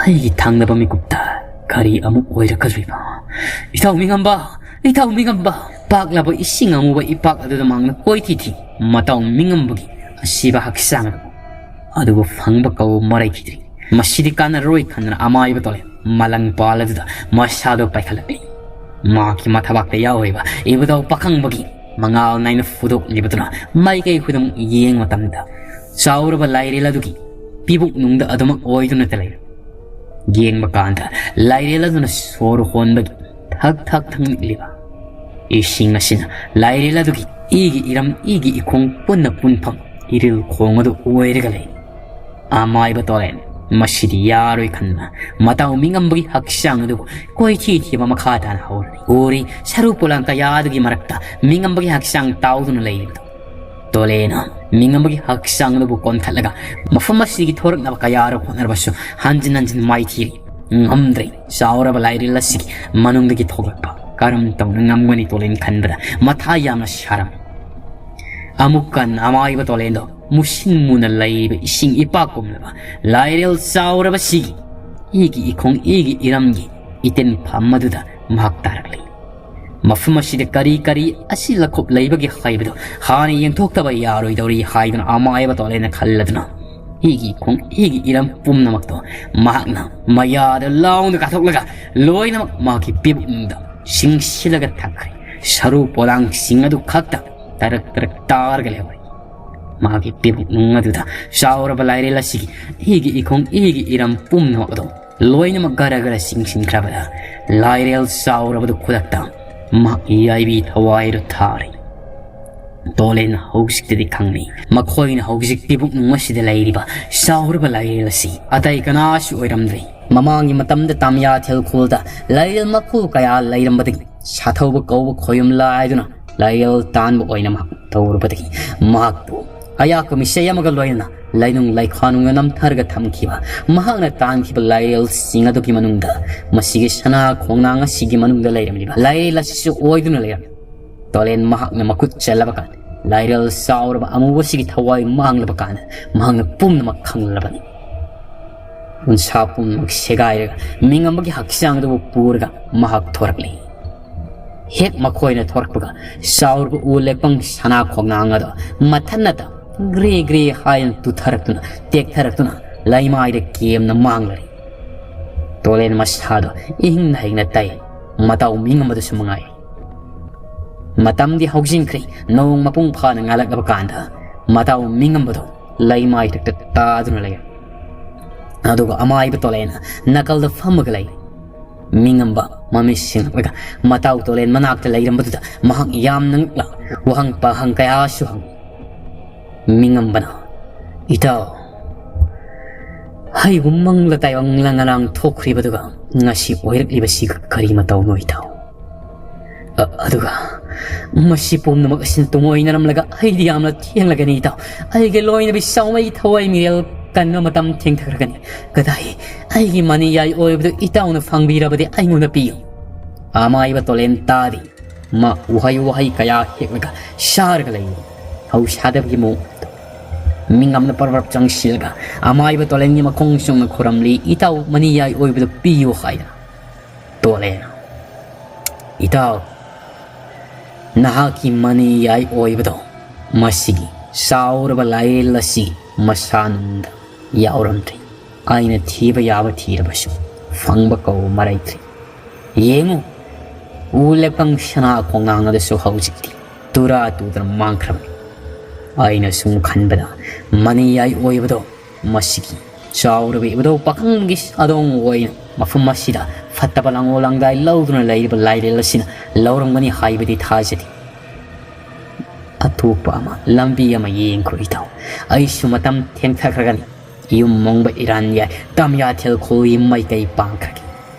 ꯑꯩꯒꯤ ꯊꯪꯅꯕ ꯃꯤꯀꯨꯞꯇ ꯀꯔꯤ ꯑꯃꯨꯛ ꯑꯣꯏꯔꯛꯀꯗꯧꯔꯤꯕ? ꯏꯇꯥꯎ ꯃꯤꯉꯝꯕ, ꯏꯇꯥꯎ ꯃꯤꯉꯝꯕ! ꯄꯥꯛꯂꯕ ꯏꯁꯤꯡ ꯑꯃꯨꯕ ꯏꯄꯥꯛ ꯑꯗꯨꯗ ꯃꯍꯥꯛꯅ ꯀꯣꯏꯊꯤ ꯊꯤ꯫ ꯃꯇꯥꯎ ꯃꯤꯉꯝꯕꯒꯤ ꯑꯁꯤꯕ ꯍꯛꯆꯥꯡ ꯑꯗꯨ, ꯑꯗꯨꯕꯨ ꯐꯪꯕ ꯀꯧꯕ ꯃꯔꯩꯈꯤꯗ꯭ꯔꯤ꯫ ꯃꯁꯤꯗꯤ ꯀꯥꯟꯅꯔꯣꯏ ꯈꯟꯗꯨꯅ ꯑꯃꯥꯏꯕ ꯇꯣꯂꯦ ꯃꯂꯪ ꯄꯥꯜ ꯑꯗꯨꯗ ꯃꯁꯥꯗꯣ ꯄꯥꯏꯈꯠꯂꯛꯂꯤ꯫ ꯃꯍꯥꯛꯀꯤ ꯃꯊꯕꯥꯛꯇ ꯌꯥꯎꯔꯤꯕ ꯏꯕꯨꯙꯧ ꯄꯥꯈꯪꯕꯒꯤ ꯃꯉꯥꯜ ꯅꯥꯏꯅ ꯐꯨꯗꯣꯛꯂꯤꯕꯗꯨꯅ ꯃꯥꯏꯀꯩ ꯈꯨꯗꯤꯡꯃꯛ ꯌꯦꯡꯕ ꯃꯇꯝꯗ ꯆꯥꯎꯔꯕ ꯂꯥꯏꯔꯦꯜ ꯑꯗꯨꯒꯤ ꯄꯤꯕꯨꯛ ꯅꯨꯡꯗ ꯑꯗꯨꯃꯛ ꯑꯣꯏꯗꯨꯅꯇ ꯂꯩꯔꯦ꯫ ꯌꯦꯡꯕ ꯀꯥꯟꯗ ꯂꯥꯏꯔꯦꯜ ꯑꯗꯨꯅ ꯁꯣꯔ ꯍꯣꯟꯕꯒꯤ ꯊꯛ ꯊꯛ ꯊꯛꯅꯤꯛꯂꯤꯕ ꯏꯁꯤꯡ ꯑꯁꯤꯅ ꯂꯥꯏꯔꯦꯜ ꯑꯗꯨꯒꯤ ꯏꯒꯤ ꯏꯔꯝ, ꯏꯒꯤ ꯏꯈꯣꯡ ꯄꯨꯟꯅ ꯄꯨꯟꯐꯝ ꯏꯔꯤꯜ ꯈꯣꯡ ꯑꯗꯨ ꯑꯣꯏꯔꯒ ꯂꯩ꯫ ꯑꯃꯥꯏꯕ ꯇꯣꯔꯦꯟ, ꯃꯁꯤꯗꯤ ꯌꯥꯔꯣꯏ ꯈꯟꯗꯨꯅ ꯃꯇꯥꯎ ꯃꯤꯉꯝꯕꯒꯤ ꯍꯛꯆꯥꯡ ꯑꯗꯨꯕꯨ ꯀꯣꯏꯊꯤ ꯊꯤꯕ ꯃꯈꯥ ꯇꯥꯅ ꯍꯧꯔꯅꯤ꯫ ꯎꯔꯤ ꯁꯔꯨ ꯄꯣꯂꯥꯡ ꯀꯌꯥ ꯑꯗꯨꯒꯤ ꯃꯔꯛꯇ ꯃꯤꯉꯝꯕꯒꯤ ꯍꯛꯆꯥꯡ ꯇꯥꯎꯗꯨꯅ ꯂꯩꯔꯤꯕꯗꯨ꯫ ꯇꯣꯂꯦꯅ ꯃꯤꯉꯝꯕꯒꯤ ꯍꯛꯆꯥꯡ ꯑꯗꯨꯕꯨ ꯀꯣꯟꯈꯠꯂꯒ ꯃꯐꯝ ꯑꯁꯤꯒꯤ ꯊꯣꯔꯛꯅꯕ ꯀꯌꯥꯔꯛ ꯍꯣꯠꯅꯔꯕꯁꯨ ꯍꯟꯖꯤꯟ ꯍꯟꯖꯤꯟ ꯃꯥꯏꯊꯤꯔꯤ꯫ ꯉꯝꯗ꯭ꯔꯦ꯫ ꯆꯥꯎꯔꯕ ꯂꯥꯏꯔꯦꯜ ꯑꯁꯤꯒꯤ ꯃꯅꯨꯡꯗꯒꯤ ꯊꯣꯛꯂꯛꯄ ꯀꯔꯝ ꯇꯧꯅ ꯉꯝꯒꯅꯤ ꯇꯣꯂꯦꯟ ꯈꯟꯕꯗ ꯃꯊꯥ ꯌꯥꯝꯅ ꯁꯥꯔꯝꯃꯤ꯫ ꯑꯃꯨꯛ ꯀꯟꯅ ꯑꯃꯥꯏꯕ ꯇꯣꯂꯦꯟꯗꯣ ꯃꯨꯁꯤꯟ ꯃꯨꯅ ꯂꯩꯔꯤꯕ ꯏꯁꯤꯡ ꯏꯄꯥꯛꯀꯨꯝꯂꯕ ꯂꯥꯏꯔꯦꯜ ꯆꯥꯎꯔꯕꯁꯤꯒꯤ ꯏꯒꯤ ꯏꯈꯣꯡ ꯏꯒꯤ ꯏꯔꯝꯒꯤ ꯏꯇꯤꯟꯐꯝ ꯑꯗꯨꯗ ꯃꯍꯥꯛ ꯇꯥꯔꯛꯂꯤ꯫ ꯃꯐꯝ ꯑꯁꯤꯗ ꯀꯔꯤ ꯀꯔꯤ ꯑꯁꯤ ꯂꯈꯨꯞ ꯂꯩꯕꯒꯦ ꯍꯥꯏꯕꯗꯨ ꯍꯥꯟꯅ ꯌꯦꯡꯊꯣꯛꯇꯕ ꯌꯥꯔꯣꯏꯗꯧꯔꯤ ꯍꯥꯏꯗꯨꯅ ꯑꯃꯥꯏꯕ ꯇꯣꯂꯦꯟꯅ ꯈꯜꯂꯗꯨꯅ, ꯑꯩꯒꯤ ꯈꯣꯡ ꯑꯩꯒꯤ ꯏꯔꯝ ꯄꯨꯝꯅꯃꯛꯇꯣ ꯃꯍꯥꯛꯅ ꯃꯌꯥꯗ ꯂꯥꯎꯅ ꯀꯥꯊꯣꯛꯂꯒ ꯂꯣꯏꯅꯃꯛ ꯃꯍꯥꯛꯀꯤ ꯄꯤꯕꯨꯛꯅꯨꯡꯗ ꯁꯤꯡꯁꯤꯜꯂꯒ ꯊꯛꯈ꯭ꯔꯦ꯫ ꯁꯔꯨ ꯄꯣꯂꯥꯡꯁꯤꯡ ꯑꯗꯨ ꯈꯛꯇ ꯇꯔꯛ ꯇꯔꯛ ꯇꯥꯔꯒ ꯂꯩꯍꯧꯔꯦ꯫ ꯃꯍꯥꯛꯀꯤ ꯄꯤꯕꯨꯛꯅꯨꯡ ꯑꯗꯨꯗ ꯆꯥꯎꯔꯕ ꯂꯥꯏꯔꯦꯜ ꯑꯁꯤꯒꯤ ꯏꯒꯤ ꯏꯈꯣꯡ ꯏꯒꯤ ꯏꯔꯝ ꯄꯨꯝꯅꯃꯛ ꯑꯗꯨ ꯂꯣꯏꯅꯃꯛ ꯒꯔ ꯒꯔ ꯆꯤꯡꯁꯤꯟꯈ꯭ꯔꯕꯗ, ꯂꯥꯏꯔꯦꯜ ꯆꯥꯎꯔꯕꯗꯨ ꯈꯨꯗꯛꯇ ꯃꯍꯥꯛ ꯌꯥꯏꯕꯤ ꯊꯋꯥꯏꯗꯨ ꯊꯥꯔꯦ꯫ ꯇꯣꯂꯦꯟ ꯍꯧꯖꯤꯛꯇꯗꯤ ꯈꯪꯂꯤ, ꯃꯈꯣꯏꯅ ꯍꯧꯖꯤꯛ ꯄꯤꯕꯨꯛꯅꯨꯡ ꯑꯁꯤꯗ ꯂꯩꯔꯤꯕ ꯆꯥꯎꯔꯕ ꯂꯥꯏꯔꯦꯜ ꯑꯁꯤ ꯑꯇꯩ ꯀꯅꯥꯁꯨ ꯑꯣꯏꯔꯝꯗ꯭ꯔꯦ꯫ ꯃꯃꯥꯡꯒꯤ ꯃꯇꯝꯗ ꯇꯥꯃꯤꯌꯥ ꯊꯦꯜꯈꯣꯜꯗ ꯂꯥꯏꯔꯦꯜ ꯃꯈꯜ ꯀꯌꯥ ꯂꯩꯔꯝꯕꯗꯒꯤ ꯁꯥꯊꯧꯕ ꯀꯧꯕ ꯈꯣꯌꯨꯝ ꯂꯥꯏꯗꯨꯅ ꯂꯥꯏꯔꯦꯜ ꯇꯥꯟꯕ ꯑꯣꯏꯅ ꯃꯍꯥꯛ ꯇꯧꯔꯨꯕꯗꯒꯤ ꯃꯍꯥꯛꯄꯨ ꯑꯌꯥꯛꯄ ꯃꯤꯁꯩ ꯑꯃꯒ ꯂꯣꯏꯅꯅ ꯂꯩꯅꯨꯡ ꯂꯩꯈꯥꯅꯨꯡꯗ ꯅꯝꯊꯔꯒ ꯊꯝꯈꯤꯕ ꯃꯍꯥꯛꯅ ꯇꯥꯟꯈꯤꯕ ꯂꯥꯏꯔꯦꯜꯁꯤꯡ ꯑꯗꯨꯒꯤ ꯃꯅꯨꯡꯗ ꯃꯁꯤꯒꯤ ꯁꯅꯥ ꯈꯣꯡꯅꯥꯡ ꯑꯁꯤꯒꯤ ꯃꯅꯨꯡꯗ ꯂꯩꯔꯝꯂꯤꯕ ꯂꯥꯏꯔꯦꯜ ꯑꯁꯤꯁꯨ ꯑꯣꯏꯗꯨꯅ ꯂꯩꯔꯝꯃꯤ꯫ ꯇꯣꯂꯦꯟ ꯃꯍꯥꯛꯅ ꯃꯈꯨꯠ ꯆꯜꯂꯕ ꯀꯥꯟꯗ ꯂꯥꯏꯔꯦꯜ ꯆꯥꯎꯔꯕ ꯑꯃꯨꯕꯁꯤꯒꯤ ꯊꯋꯥꯏ ꯃꯥꯡꯂꯕ ꯀꯥꯟꯗ ꯃꯍꯥꯛꯅ ꯄꯨꯝꯅꯃꯛ ꯈꯪꯂꯕꯅꯤ꯫ ꯎꯟꯁꯥ ꯄꯨꯝꯅꯃꯛ ꯁꯦꯒꯥꯏꯔꯒ ꯃꯤꯡꯉꯝꯕꯒꯤ ꯍꯛꯆꯥꯡ ꯑꯗꯨꯕꯨ ꯄꯨꯔꯒ ꯃꯍꯥꯛ ꯊꯣꯔꯛꯂꯤ꯫ ꯍꯦꯛ ꯃꯈꯣꯏꯅ ꯊꯣꯔꯛꯄꯒ ꯆꯥꯎꯔꯕ ꯎ ꯂꯦꯛꯄꯪ ꯁꯅꯥ ꯈꯣꯡꯅꯥꯡ ꯑꯗꯣ ꯃꯊꯟꯅꯇ ꯒ꯭ꯔꯦ ꯒ꯭ꯔꯦ ꯍꯥꯏꯅ ꯇꯨꯊꯔꯛꯇꯨꯅ ꯇꯦꯛꯊꯔꯛꯇꯨꯅ ꯂꯩꯃꯥꯏꯗ ꯀꯦꯝꯅ ꯃꯥꯡꯂꯔꯦ꯫ ꯇꯣꯂꯦꯟ ꯃꯁꯥꯗꯣ ꯏꯍꯤꯡꯅ ꯍꯤꯡꯅ ꯇꯥꯏ꯫ ꯃꯇꯥꯎ ꯃꯤꯡꯉꯝꯕꯗꯨꯁꯨ ꯃꯉꯥꯏ꯫ ꯃꯇꯝꯗꯤ ꯍꯧꯖꯤꯟꯈ꯭ꯔꯦ꯫ ꯅꯣꯡ ꯃꯄꯨꯡ ꯐꯥꯅ ꯉꯥꯜꯂꯛꯂꯕ ꯀꯥꯟꯗ ꯃꯇꯥꯎ ꯃꯤꯡꯉꯝꯕꯗꯣ ꯂꯩꯃꯥꯏꯊꯛꯇ ꯇꯥꯗꯨꯅ ꯂꯩꯔꯝꯃꯤ꯫ ꯑꯗꯨꯒ ꯑꯃꯥꯏꯕ ꯇꯣꯂꯦꯟꯅ ꯅꯥꯀꯜꯗ ꯐꯝꯃꯒ ꯂꯩ꯫ ꯃꯤꯡꯉꯝꯕ ꯃꯃꯤꯠ ꯁꯤꯡꯂꯛꯂꯒ ꯃꯇꯥꯎ ꯇꯣꯂꯦꯟ ꯃꯅꯥꯛꯇ ꯂꯩꯔꯝꯕꯗꯨꯗ ꯃꯍꯥꯛ ꯌꯥꯝꯅ ꯉꯛꯂ ꯋꯥꯍꯪ ꯄꯥꯍꯪ ꯀꯌꯥꯁꯨ ꯍꯪꯉꯤ꯫ ꯃꯤꯡꯉꯝꯕꯅ, "ꯏꯇꯥꯎ, ꯑꯩꯕꯨ ꯃꯪꯂ ꯇꯥꯏꯕꯪꯂ ꯉꯔꯥꯡ ꯊꯣꯛꯈ꯭ꯔꯤꯕꯗꯨꯒ ꯉꯁꯤ ꯑꯣꯏꯔꯛꯂꯤꯕꯁꯤꯒ ꯀꯔꯤ ꯃꯇꯧꯅꯣ ꯏꯇꯥꯎ? ꯑ-, ꯑꯗꯨꯒ ꯃꯁꯤ ꯄꯨꯝꯅꯃꯛ ꯑꯁꯤꯅ ꯇꯨꯡꯑꯣꯏꯅꯔꯝꯂꯒ ꯑꯩꯗꯤ ꯌꯥꯝꯅ ꯊꯦꯡꯂꯒꯅꯤ ꯏꯇꯥꯎ꯫ ꯑꯩꯒꯤ ꯂꯣꯏꯅꯕꯤ ꯁꯥꯎꯃꯩ ꯊꯋꯥꯏ ꯃꯤꯔꯦꯜ ꯀꯟꯕ ꯃꯇꯝ ꯊꯦꯡꯊꯈ꯭ꯔꯒꯅꯤ꯫ ꯀꯗꯥꯏ, ꯑꯩꯒꯤ ꯃꯅꯤꯌꯥꯏ ꯑꯣꯏꯕꯗꯨ ꯏꯇꯥꯎꯅ ꯐꯪꯕꯤꯔꯕꯗꯤ ꯑꯩꯉꯣꯟꯗ ꯄꯤꯌꯨ"꯫ ꯑꯃꯥꯏꯕ ꯇꯣꯂꯦꯟ ꯇꯥꯗꯤ ꯃꯥ ꯎꯍꯩ ꯋꯥꯍꯩ ꯀꯌꯥ ꯍꯦꯛꯂꯒ ꯁꯥꯔꯒ ꯂꯩ꯫ ꯍꯧ ꯁꯥꯗꯕꯒꯤ ꯃꯑꯣꯡ꯫ ꯃꯤꯡꯉꯝꯅ ꯄꯔꯕꯔꯞ ꯆꯪꯁꯤꯜꯂꯒ ꯑꯃꯥꯏꯕ ꯇꯣꯂꯦꯟꯒꯤ ꯃꯈꯣꯡ ꯆꯨꯝꯅ ꯈꯨꯔꯝꯂꯤ, "ꯏꯇꯥꯎ ꯃꯅꯤꯌꯥꯏ ꯑꯣꯏꯕꯗꯨ ꯄꯤꯌꯨ" ꯍꯥꯏꯅ꯫ ꯇꯣꯂꯦꯟ, "ꯏꯇꯥꯎ, ꯅꯍꯥꯛꯀꯤ ꯃꯅꯤꯌꯥꯏ ꯑꯣꯏꯕꯗꯣ ꯃꯁꯤꯒꯤ ꯆꯥꯎꯔꯕ ꯂꯥꯏꯔꯦꯜ ꯑꯁꯤ ꯃꯁꯥꯅꯨꯡꯗ ꯌꯥꯎꯔꯝꯗ꯭ꯔꯤ꯫ ꯑꯩꯅ ꯊꯤꯕ ꯌꯥꯕ ꯊꯤꯔꯕꯁꯨ ꯐꯪꯕ ꯀꯧꯕ ꯃꯔꯩꯇ꯭ꯔꯤ꯫ ꯌꯦꯡꯉꯨ, ꯎ ꯂꯦꯞꯀꯪ ꯁꯅꯥ ꯈꯣꯡꯅꯥꯡ ꯑꯗꯨꯁꯨ ꯍꯧꯖꯤꯛꯇꯤ ꯇꯨꯔꯥ ꯇꯨꯗꯅ ꯃꯥꯡꯈ꯭ꯔꯕꯅꯤ꯫ ꯑꯩꯅ ꯁꯨꯝ ꯈꯟꯕꯗ ꯃꯅꯤꯌꯥꯏ ꯑꯣꯏꯕꯗꯣ ꯃꯁꯤꯒꯤ ꯆꯥꯎꯔꯕ ꯏꯕꯨꯙꯧ ꯄꯥꯈꯪꯒꯤ ꯑꯗꯣꯡ ꯑꯣꯏꯅ ꯃꯐꯝ ꯑꯁꯤꯗ ꯐꯠꯇꯕ ꯂꯥꯡꯑꯣ ꯂꯥꯡꯗꯥꯏ ꯂꯧꯗꯨꯅ ꯂꯩꯔꯤꯕ ꯂꯥꯏꯔꯦꯜ ꯑꯁꯤꯅ ꯂꯧꯔꯝꯒꯅꯤ ꯍꯥꯏꯕꯗꯤ ꯊꯥꯖꯗꯦ꯫ ꯑꯇꯣꯞꯄ ꯑꯃ, ꯂꯝꯕꯤ ꯑꯃ ꯌꯦꯡꯈ꯭ꯔꯣ ꯏꯇꯥꯎ꯫ ꯑꯩꯁꯨ ꯃꯇꯝ ꯊꯦꯡꯊꯈ꯭ꯔꯒꯅꯤ꯫ ꯌꯨꯝ ꯃꯣꯡꯕ ꯏꯔꯥꯟ ꯌꯥꯏ, ꯇꯝꯌꯥꯊꯦꯜ ꯈꯨꯜꯒꯤ ꯃꯥꯏꯀꯩ ꯄꯥꯡꯈ꯭ꯔꯒꯦ꯫